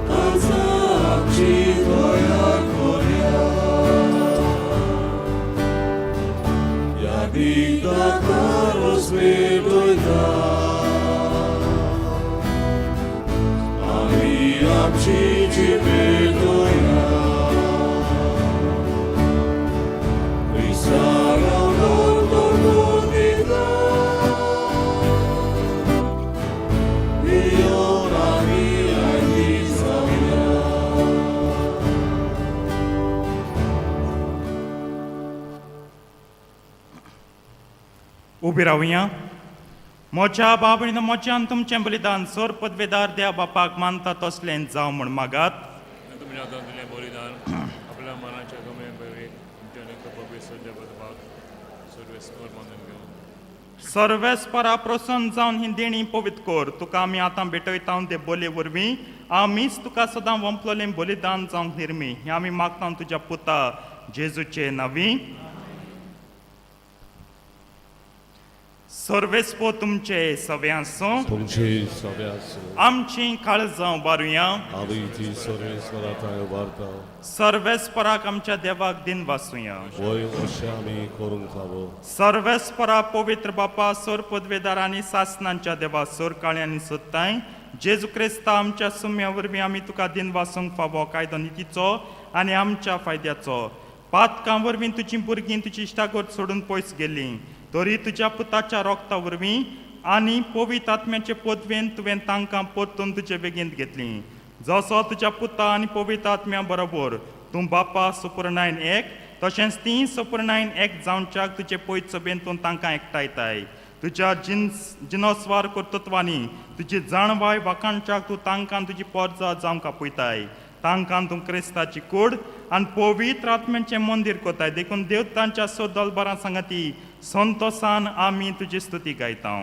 काळजां आमची तयार करया. यादीक दातारच पेटयता, आमी आमची जिबेतोया. क्रिस्ताक आमकां दिता, येवन आमी आयती जावया.
उबी रावया. म्हज्या बाबणीन म्हज्यान तुमचें बलिदान सोर पदवेदार द्या बापाक मानता तसलें जावं म्हूण मागात.
आनी तुमच्या हातांत दिलें बलिदान आपल्या मनाच्या गमे बरेक आमच्या पवित्र सज्जा बदपाक सर्वेस्पर मानून घेवन
सर्वेस्परा प्रसन्न जावन ही देणी पवित्र कर. तुका आमी आतां भेटयता ते बोले वरवीं आमीच तुका सदां वंपलोलें बलिदान जावंक निर्मी. हें आमी मागता तुज्या पुता जेजूचे नांवी. सर्वेस्पो तुमचे सगळे आसूं.
तुमचे सगळे आसूं.
आमची काळजां उबारुया.
आमी ती सर्वेस्परा थंय उबारता.
सर्वेस्पराक आमच्या देवाक दिन वासुया.
वय अशें आमी करूंक फावो.
सर्वेस्परा पवित्र बापा सोर पदवेदार आनी सासनांच्या देवा सोर काळ्यांनी सोदताय जेजू क्रिस्ता आमच्या सुम्या वरवीं आमी तुका दिनवासूंक फावो कायदो नितीचो आनी आमच्या फायद्याचो. पातकां वरवीं तुजी भुरगीं तुजी इश्टागत सोडून पयस गेलीं तरी तुज्या पुताच्या रोगता वरवीं आनी पवित्र आत्म्याचे पदवेन तुवें तांकां परतून तुजे बेगीन घेतलीं. जसो तुज्या पुता आनी पवित्र आत्म्या बरोबर तूं बापा सुपुर्णायन एक तशेंच ती सुपुर्णायन एक जावच्याक तुजे पयत सभेन तूं तांकां एकठांयताय. तुज्या जिन्स जिनोस्वार कर्तृत्वांनी तुजी जाणवाय वाखाणच्याक तूं तांकां तुजी पोरजा जावंक आपयताय. तांकां तूं क्रिस्ताची कूड आनी पवित्र आत्म्याचें मंदीर कोताय. देखून देव तांच्या सदलबरां सांगाती संतोसान आमी तुजी स्तुती गायता.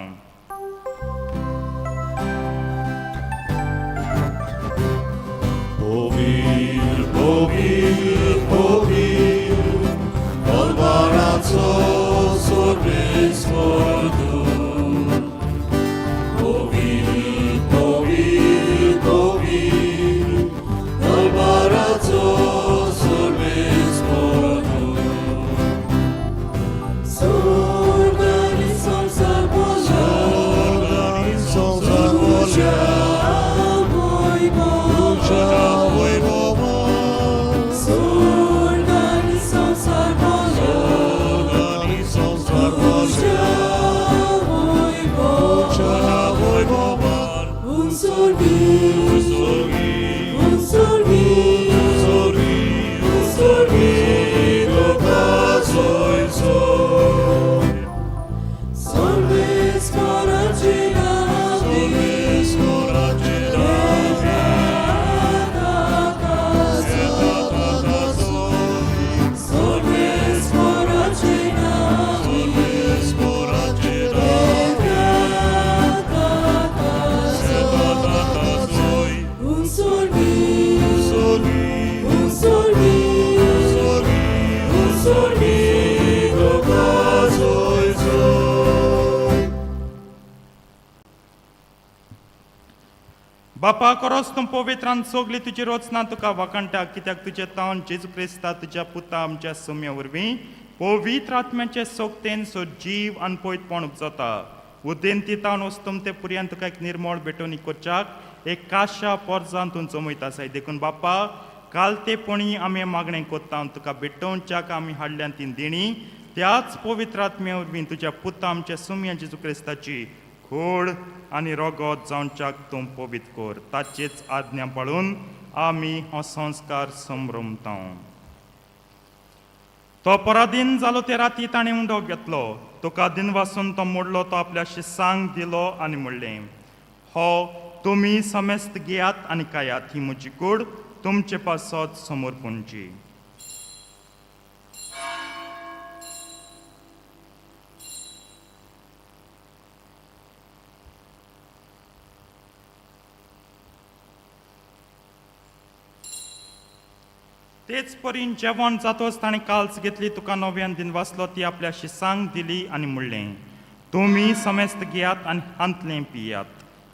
Povir, povir, povir, Kalvaraco sorbespordu. Povir, povir, povir, Kalvaraco sorbespordu.
Sorgani samsar boja,
Sorgani samsar boja,
boy
boy.
Sorgani samsar boja,
Sorgani samsar boja,
boy
boy boy.
Un sorgi,
Sorgi,
un sorgi,
sorgi,
un sorgi,
soy soy.
Solves coraginavi, Solves coraginavi, Un sorgi, un sorgi, un sorgi,
बापा कोरोस तूं पवित्रान सगली तुजी रचना तुका वाखाणटा कित्याक तुजें तावन जेजू क्रिस्ता तुज्या पुता आमच्या सुम्या वरवीं पवित्र आत्म्याचे सोगतेन सो जीव आनी पयतपण उपजता. उदेंती तावन वस्तूम ते पुरयान तुका एक निर्मळ भेटवणी करच्याक एक काशा पोरजान तूं जमयत आसाय. देखून बापा काल ते पणी आमी मागणें कोत्ता तुका भेटोवच्याक आमी हाडल्यान ती देणी त्याच पवित्र आत्म्या वरवीं तुज्या पुता आमच्या सुम्या जेजू क्रिस्ताची खोड आनी रोगोत जावच्याक तूं पवित्र कर. ताचेच आज्ञा पाळून आमी हो संस्कार संभ्रमता. तो पराधीन जालो ते राती ताणें उंडो घेतलो. तुका दिनवासून तो मोडलो. तो आपल्या शिसांक दिलो आनी म्हणलें, हो तुमी समेस्त घेयात आनी खायात. ही म्हजी कूड तुमचे पासत समर्पणची. तेच परीन जेवण जातोच ताणें काल्स घेतली. तुका नव्यान दिनवासलो. ती आपल्या शिसांक दिली आनी म्हणलें, तुमी समेस्त घेयात आनी हांतलें पियात.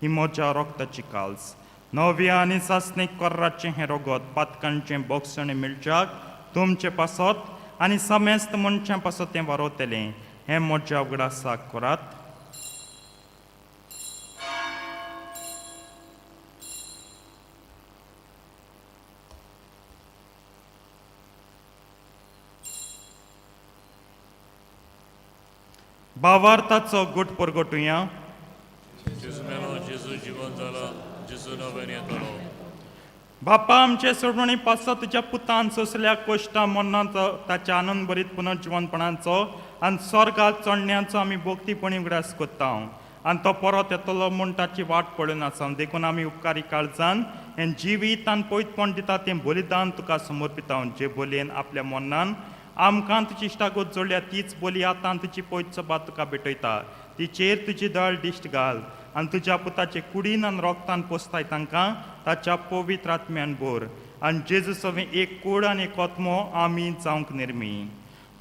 ही म्हज्या रोगताची काल्स. नव्या आनी सासणीक कोर्राचें हें रोगत पातकांचें बोगसणें मेळच्याक तुमचे पासत आनी समेस्त मनशां पासत तें वारोवतलें. हें म्हज्या उगडासाक करात. भावार्थाचो गुट परगटुया.
जेजू मेलो, जेजू जिवन जाला, जेजू नव्यान येतलो.
बापा आमचे सोडवणी पासत तुज्या पुतान सोंसल्या कोश्टा मरणाचो ताच्या आनंद भरीत पुनर्जिवनपणाचो आनी स्वर्गात चडण्याचो आमी भोक्तीपणी उगडास कोत्ता आनी तो परत येतलो म्हूण ताची वाट पळोवन आसा. देखून आमी उपकारी काळजान हें जिवीत आनी पयतपण दिता तें बलिदान तुका समर्पिता. जे बोलयेन आपल्या मरणान आमकां तुजी इश्टागत जोडल्या तीच बोली आतां तुजी पयत सभा तुका भेटयता. तिचेर तुजी दळ दिश्ट घाल आनी तुज्या पुताचे कुडीन आनी रोगतान पोसताय तांकां ताच्या पवित्र आत्म्यान भर आनी जेजू सवें एक कूड आनी एक आत्मो आमी जावंक निर्मी.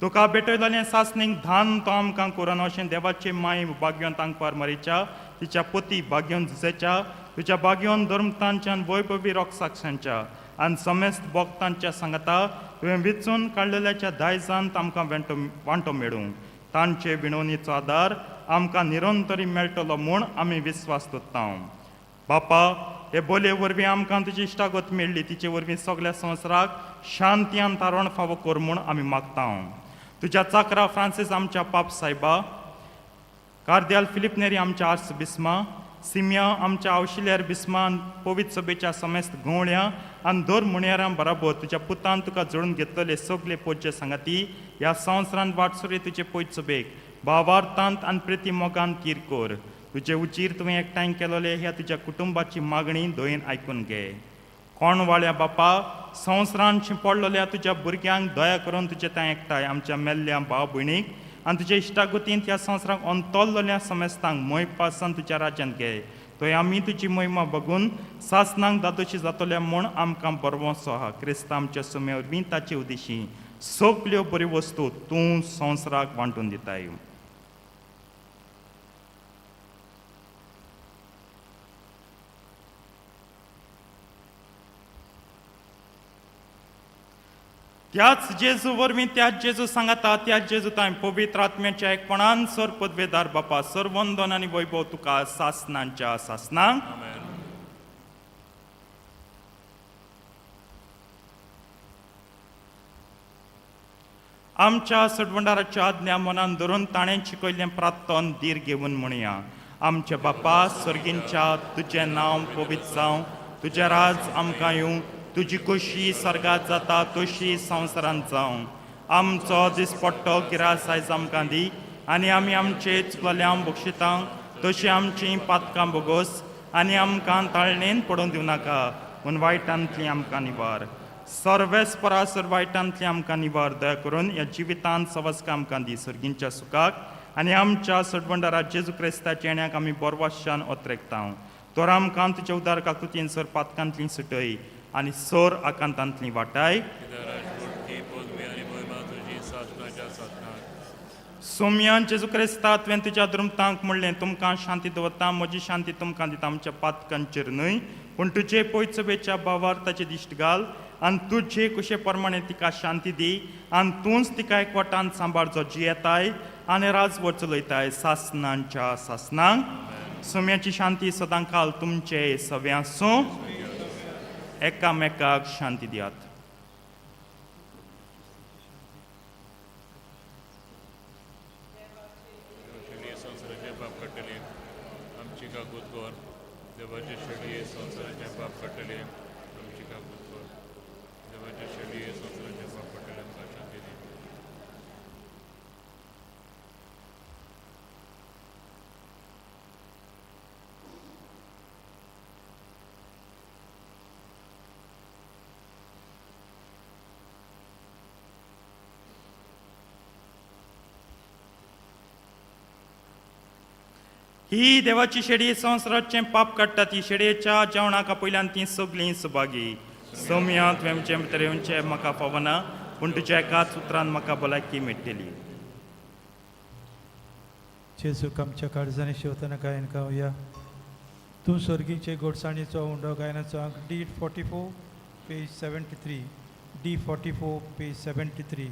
तुका भेटयलेलें सासणीक धान तो आमकां करून अशें देवाचे माय बागयोन तांकपार मारीच्या तिच्या पती बागयोन जुजेच्या तुज्या बागयोन धर्मतांच्या वैभवी रोगसाक्षांच्या आनी समेस्त भक्तांच्या सांगाता तुवें विचून काडलेल्याच्या दायजान आमकां वांटो मेळूं. तांचे विणवणीचो आदार आमकां निरंतरी मेळटलो म्हूण आमी विस्वास दवरता. बापा, हे बोलये वरवीं आमकां तुजी इश्टागत मेळ्ळी, तिचे वरवीं सगल्या संवसाराक शांती आनी तारण फावो कर म्हूण आमी मागता. तुज्या चाकरा फ्रांसीस आमच्या पाप सायबा, कार्द्याल फिलीप नेरी आमच्या आर्स बिस्मा, सिमिया आमच्या आवशिल्यार बिस्मा, पवित्र सभेच्या समेस्त गवळ्या आनी दर मुणयारां बराबर तुज्या पुतान तुका जोडून घेतलेले सगले पोज्य सांगाती ह्या संवसारांत वाटसुरे तुजे पयत सभेक भावार्थांत आनी प्रिती मोगान तीर कर. तुजे उचीर तुवें एकठांय केलोले ह्या तुज्या कुटुंबाची मागणी दयेन आयकून घे. कोण वाळ्या बापा, संवसारान शिंपडलेल्या तुज्या भुरग्यांक दया करून तुजे थंय एकठांय आमच्या मेल्ल्या भाव भयणीक आनी तुज्या इश्टागतींत ह्या संवसाराक अंतरलेल्या समेस्तांक मोय पासान तुज्या राज्यांत घे. थंय आमी तुजी महिमा बघून सासनांक दादोशी जातल्या म्हूण आमकां बरवसो आहा. क्रिस्तांव आमच्या सुमे वरवीं ताचे उदेशी सगल्यो बऱ्यो वस्तू तूं संवसाराक वांटून दिताय. त्याच जेजू वरवीं, त्याच जेजू सांगाता, त्याच जेजू तांय पवित्र आत्म्याच्या एकपणान सर पदवेदार बापा, सरवंदन आनी वैभव तुका सासनांच्या सासनांक.
आमेन.
आमच्या सडवंडाराच्या आज्ञा मनान धरून ताणें शिकयल्लें प्रार्थन धीर घेवन म्हणया. आमच्या बापा सर्गींच्या, तुजें नांव पवित्र जावं, तुजें राज आमकां येवं, तुजी खोशी सर्गात जाता तशी संवसारांत जावं. आमचो दिसपट्टो गिरास आयज आमकां दी आनी आमी आमचे चुकलेल्या बक्षितां तशी आमचीं पातकां बोगोस आनी आमकां ताळणेन पडोवन दिवं नाका, पूण वायटांतली आमकां निवार. सर्वेस्परा सर वायटांतली आमकां निवार. दया करून ह्या जिवितांत सवस्का आमकां दी सर्गींच्या सुखाक आनी आमच्या सडवंडारा जेजू क्रिस्ताच्या येण्याक आमी बोरवाशान ओतरेकता. तर आमकां तुज्या उदार काकुतीन सर पातकांतली सुटय आनी सर आकांतांतली वाटाय. सोमयान जेजू क्रिस्ता, तुवें तुज्या द्रुमतांक म्हणलें, तुमकां शांती दवरता, म्हजी शांती तुमकां दिता. आमच्या पातकांचेर न्हय पूण तुजे पयचवेच्या भावार ताचे दिश्ट घाल आनी तुजे कुशे प्रमाणे तिका शांती दी आनी तूंच तिका एकवटान सांबाळ, जो जियेताय आनी राजवट चलयताय सासनांच्या सासनांक. सोम्याची शांती सदां काल तुमचे सव्यां आसूं. एकामेकाक शांती दियात.
संवसाराचें पाप काडटले आमची काकूत कर. देवाचे शेळये संवसाराचें पाप काडटले आमची काकूत कर. देवाचे शेळये संवसाराचें पाप काडटले आमकां शांती दी.
ही देवाची शेडी संवसाराचें पाप काडटा. ती शेडयेच्या जेवणाक आपयल्यान ती सगळीं सुभागी. सोम्या, तुवें आमचे भितर येवचें म्हाका फावना, पूण तुज्या एकाच उतरान म्हाका भलायकी मेळटली.
जेजूक आमच्या काळजांनी शेवतना गायन गावया. तूं स्वर्गीचे गोडसाणीचो उंडो गायनाचो अंक D44 page 73, D44 page 73.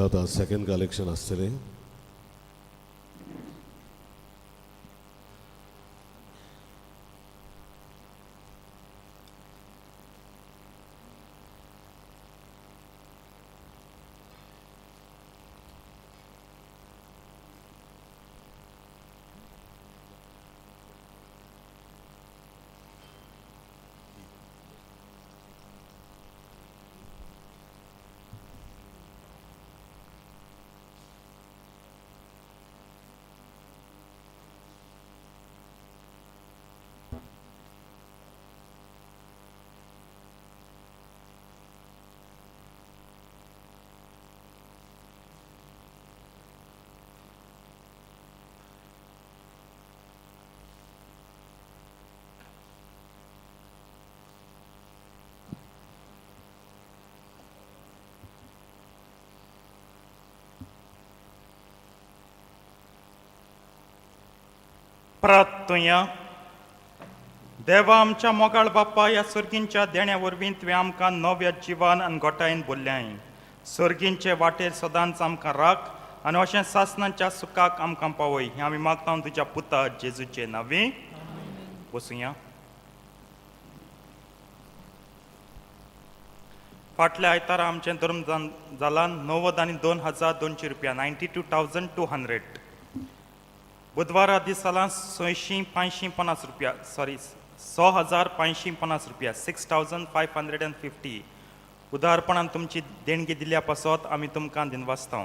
आतां सेकंड कलेक्शन आसतलें.
प्रार्थुया. देवा आमच्या मोगाळ बाप्पा, ह्या सर्गींच्या देण्या वरवीं तुवें आमकां नव्या जिवान आनी गोटायेन बोल्ल्याय. सर्गींचे वाटेर सदांच आमकां राख आनी अशें सासणाच्या सुखाक आमकां पावय, हें आमी मागता तुज्या पुता जेजूचे नांवी. बसुया. फाटल्या आयतारा आमचें धर्म जालां 92,200 रुपया, 92,200. बुधवारा दीस जालां 6,550 रुपया, सॉरी, 6,550 रुपया, 6,550. उदारपणान तुमची देणगी दिल्या पासत आमी तुमकां दिनवासता.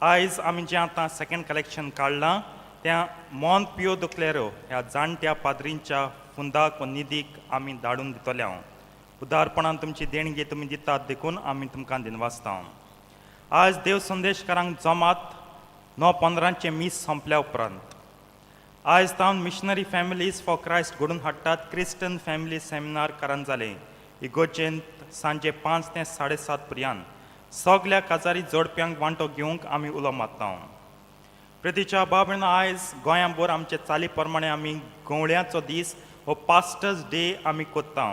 आयज आमी जें आतां सेकंड कलेक्शन काडलां त्या मॉन पियो दुक्लेरो ह्या जाणट्या पाद्रींच्या फुंदाक व निधीक आमी धाडून दितले हांव. उदारपणान तुमची देणगी तुमी दितात देखून आमी तुमकां दिनवासता. आज देव संदेशकारांक जमात 9:15चें मीस सोंपल्या उपरांत. आयज तावन मिशनरी फॅमिलीज फॉर क्रायस्ट घडोवन हाडटात क्रिस्टन फॅमिली सेमिनार करंजाले इगोर्जेंत सांजे 5 ते 7:30 पर्यंत. सगल्या काजारी जोडप्यांक वांटो घेवंक आमी उलो मारता. प्रितीच्या बाबण, आयज गोंयांभर आमचे चाली प्रमाणे आमी गवळ्याचो दीस हो पास्टर्स डे आमी कोत्ता.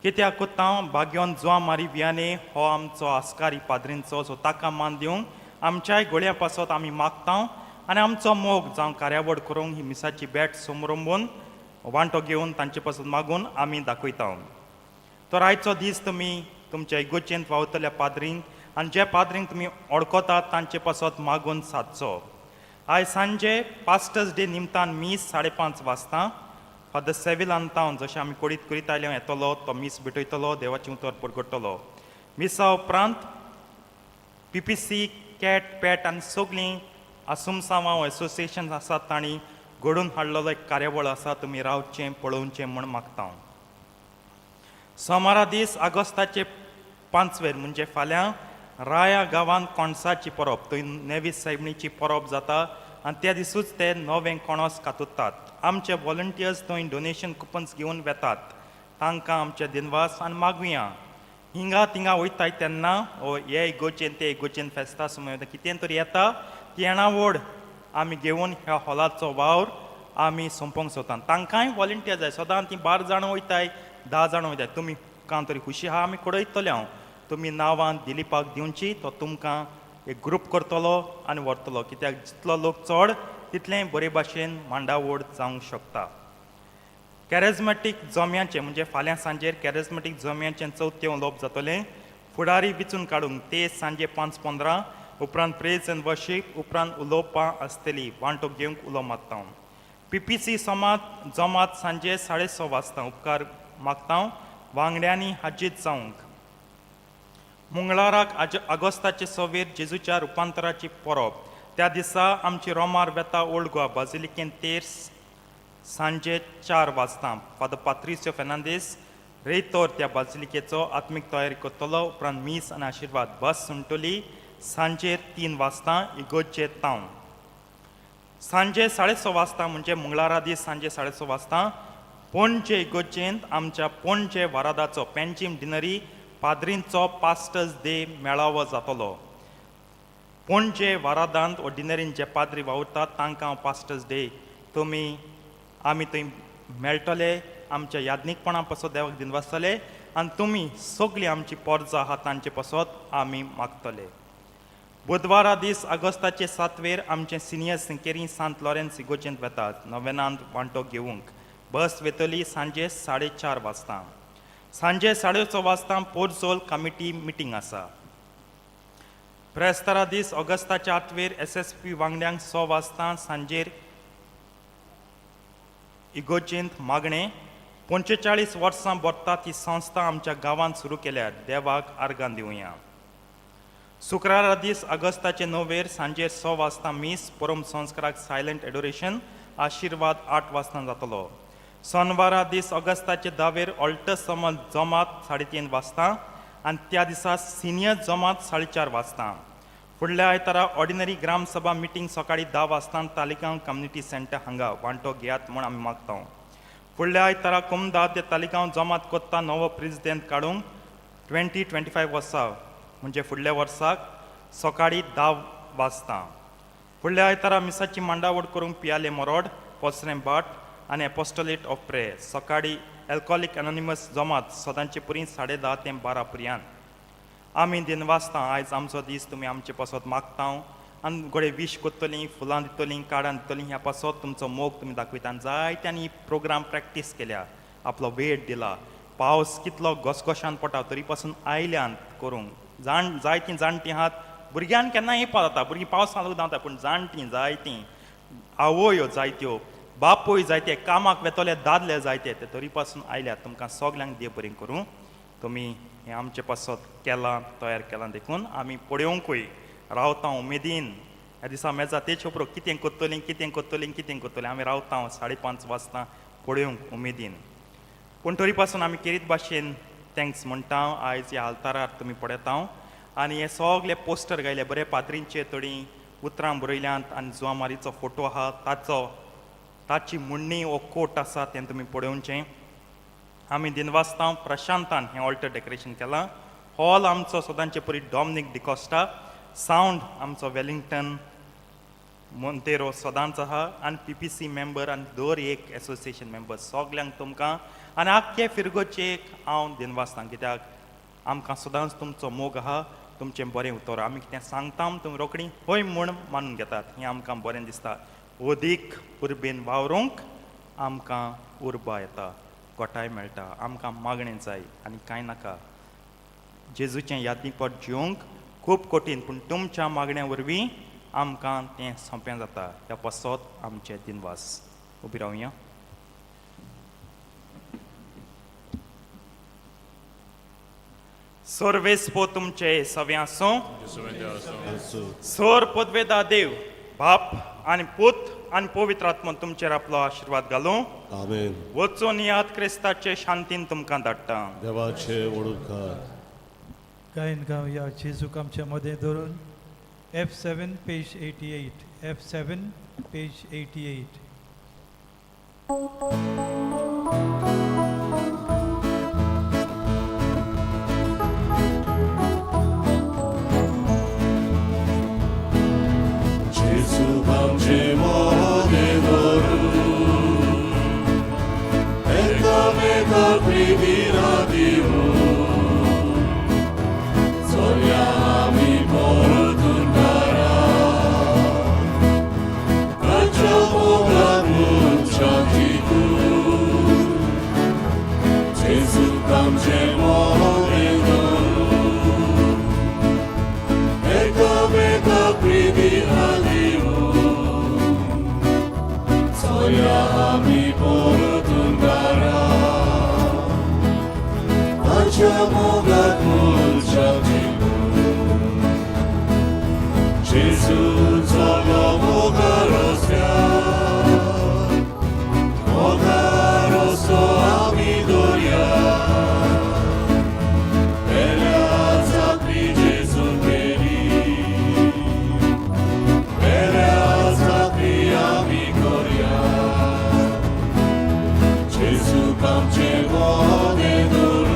कित्याक कोत्ता? बाग्योन जुआ मारी वियाने हो आमचो आस्कारी पाद्रींचो, सो ताका मान दिवंक आमच्याय गोळयां पासत आमी मागता आनी आमचो मोग जावं कार्यावळ करूंक ही मिसाची भेट समरंबून वांटो घेवन तांचे पासून मागून आमी दाखयता. तर आयचो दीस तुमी तुमच्या इगोर्जेंत वावतल्या पाद्रींक आनी जे पाद्रींक तुमी वळखतात तांचे पासत मागून सादचो. आयज सांजे पास्टर्स डे निमतान मीस 5:30 वाजता फादर सेविल अंतावन, जशें आमी कोडीत करीत आयले, येतलो, तो मीस भेटयतलो, देवाचें उतर परगटतलो. मिसा उपरांत पीपीसी, कॅट, पॅट आनी सगळीं आसुमसांवां एसोसिएशन आसात तांणी घडोवन हाडलेलो एक कार्यावळ आसा, तुमी रावचें पळोवचें म्हूण मागता हांव. सोमारा दीस ऑगस्टाचे 5वेर म्हणजे फाल्यां राया गांवांत कोणसाची परब, थंय नेवीस सायबणीची परब जाता आनी त्या दिसूच ते नवें कोणस कातुतात. आमचे वॉलंटियर्स थंय डोनेशन कुपन्स घेवन वेतात, तांकां आमचे दिनवास आनी मागुया. हिंगा थिंगा वयताय तेन्ना ओ हे इगोर्जेन ते इगोर्जेन फेस्ता समय कितें तरी येता ती येणावळ आमी घेवन ह्या हॉलाचो वावर आमी सोंपोवंक सोदता. तांकांय वॉलंटियर जाय, सदां तीं 12 जाणां वयताय, 10 जाणां वयताय. तुमी कां तरी खुशी आहा आमी कडयतले हांव. तुमी नांवां दिलीपाक दिवची, तो तुमकां एक ग्रूप करतलो आनी व्हरतलो, कित्याक जितलो लोक चड तितलें बरे भाशेन मांडावळ जावंक शकता. कॅरेजमॅटीक जम्याचें म्हणजे फाल्यां सांजेर कॅरेजमॅटीक जम्याचें चवथें उलोवप जातलें. फुडारी विचून काडूंक ते सांजे 5:15 उपरांत प्रेज एंड वर्शीप उपरांत उलोवपां आसतली, वांटो घेवंक उलो मारता हांव. पीपीसी समाज जमात सांजे 6:30 वाजता, उपकार मागता हांव वांगड्यांनी हाजीर जावंक. मंगळाराक आज ऑगस्टाचे 26वेर जेजूच्या रुपांतराची परब. त्या दिसा आमची रोमार वेता ओल्ड गोवा बाजिलिकेन तेर्स सांजे 4 वाजता. फादर पात्रिसियो फेर्नांदीस रेयतोर त्या बाजिलिकेचो आत्मीक तयारी करतलो. उपरांत मीस आनी आशिर्वाद. बस सुंटली सांजे 3 वाजता इगोर्जे तावन. सांजे 6:30 वाजता म्हणजे मंगळारा दीस सांजे 6:30 वाजता पणजे इगोर्जेंत आमच्या पणजे वारादाचो पेंजीम डिनरी पाद्रींचो पास्टर्स डे मेळावो जातलो. पणजे वारादांत वो डिनरीन जे पाद्री वावुरतात तांकां हांव पास्टर्स डे तुमी आमी थंय मेळटले. आमच्या याज्ञीकपणा पासत देवाक दिनवासतले. आनी तुमी सगळीं आमची पोरजां आहा तांचे पासत आमी मागतले. बुधवारा दीस ऑगस्टाचे 7वेर आमचे सिनियर सिंकेरी सांत लॉरेन्स इगोर्जेंत वेतात नवेनांत वांटो घेवंक. बस वेतली सांजे 4:30 वाजता. सांजे 6:30 वाजता पोरजोल कमिटी मिटींग आसा. ब्रेस्तारा दीस ऑगस्टाच्या 8वेर SSP वांगड्यांक 6 वाजता सांजेर इगोर्जेंत मागणें. 45 वर्सां भरता ती संस्था आमच्या गांवांत सुरू केल्या. देवाक आर्गां दिवया. शुक्रारा दीस ऑगस्टाचे 9वेर सांजे 6 वाजता मीस, परम संस्काराक सायलंट एडोरेशन, आशिर्वाद 8 वाजता जातलो. सोनवारा दीस ऑगस्टाचे 10वेर ऑल्ट समज जमात 3:30 वाजता आनी त्या दिसा सिनियर जमात 4:30 वाजता. फुडल्या आयतारा ऑर्डिनरी ग्रामसभा मिटींग सकाळी 10 वाजता तालिगांव कम्युनिटी सेंटर हांगा वांटो घेयात म्हूण आमी मागता. फुडल्या आयतारा कुमदा ते तालिगांव जमात कोत्ता नवो प्रेजिडेंट काडूंक 2025 वर्सा म्हणजे फुडल्या वर्साक सकाळी 10 वाजता. फुडल्या आयतारा मिसाची मांडावळ करूंक पियाले मोरोड पोसरें भाट आनी एपोस्टोलेट ऑफ प्रेयर सकाळी एल्कोहोलीक एनोनिमस जमात सदांचे पुरी 10:30 ते 12 पर्यंत. आमी दिनवासता आयज आमचो दीस तुमी आमचे पासत मागता आनी घोडे वीश करतलीं, फुलां दितलीं, कार्डां दितलीं. ह्या पासत तुमचो मोग तुमी दाखयता आनी जायत्यांनी प्रोग्राम प्रॅक्टीस केल्या, आपलो वेळ दिला. पावस कितलो घसघशान पडटा तरी पासून आयल्यान करूंक. जाण जायतीं जाणटीं आहात, भुरग्यान केन्ना येवपा जाता, भुरगीं पावसान लागून धांवता, पूण जाणटीं जायतीं, आवयो जायत्यो, बापूय जायते, कामाक वेतले दादले जायते, ते तरी पासून आयल्यात. तुमकां सगल्यांक देव बरें करूं. तुमी हें आमचे पासत केलां, तयार केलां देखून आमी पळोवंकूय रावता उमेदीन. ह्या दिसा मेजा तेच उपरो कितें करतलीं, कितें करतलीं, कितें करतलीं, आमी रावता 5:30 वाजता पळोवंक उमेदीन. पूण तरी पासून आमी केरीत भाशेन thanks म्हणटा. आयज ह्या आल्तारार तुमी पळयता आनी हे सगळे पोस्टर गायले बरे, पाद्रींचे थोडीं उतरां बरयल्यांत आनी जुवामारीचो फोटो आहा, ताचो ताची म्हणणी वो कोट आसा तें तुमी पळोवचें. आमी दिनवासता प्रशांतान हें ऑल्टर डेकोरेशन केलां. हॉल आमचो सदांचे परी डॉमनीक डिकॉस्टा, सावंड आमचो वेलिंगटन मोंतेरो सदांच आहा आनी PPC member आनी दर एक एसोसिएशन मेंबर सगल्यांक तुमकां आनी आख्खे फिरगोचेक हांव दिनवासता, कित्याक आमकां सदांच तुमचो मोग आहा, तुमचें बरें उतर. आमी कितें सांगता तुमी रोखडी हय म्हूण मानून घेतात, हें आमकां बरें दिसता. अदीक उर्बेन वावरूंक आमकां उर्बा येता, गोठाय मेळटा. आमकां मागणें जाय आनी कांय नाका. जेजूचें यादीपट जिवंक खूब कठीण, पूण तुमच्या मागण्या वरवीं आमकां तें सोंपें जाता. ह्या पासत आमचे दिनवास. उबी रावया. सर्वेस्पो तुमचे सवे आसूं. सर पदवेदा देव बाप आनी पूत आनी पवित्र आत्मा तुमचेर आपलो आशिर्वाद घालूं.
आमेन.
वचून याद क्रिस्ताचे शांतीन तुमकां धाडटा.
देवाचे वडुपकार.
गायन गावया जेजूक आमच्या मदें धरून. F7 page 88, F7 page 88.
Gesù आमचे मोने धरून एकामेका प्रितीरा दिवन चोरया आमी परतून घरा ताच्या मोगान मनशाक जिखून. जेजू आमचे मोने धरून एकामेका प्रितीरा दिवन चोरया आमी परतून घरा ताच्या मोगान मनशाक जिखून. जेजू चलो मोगा रस्त्यार, मोगा रस्तो आमी दर्या. पेल्या चाकरी जेजू केली, पेल्या चाकरी आमी करया. जेजू आमचे मोने धरून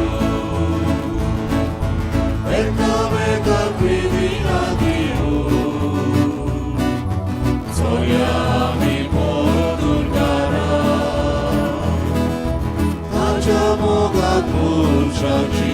एकामेका प्रितीना दिवन Moraci.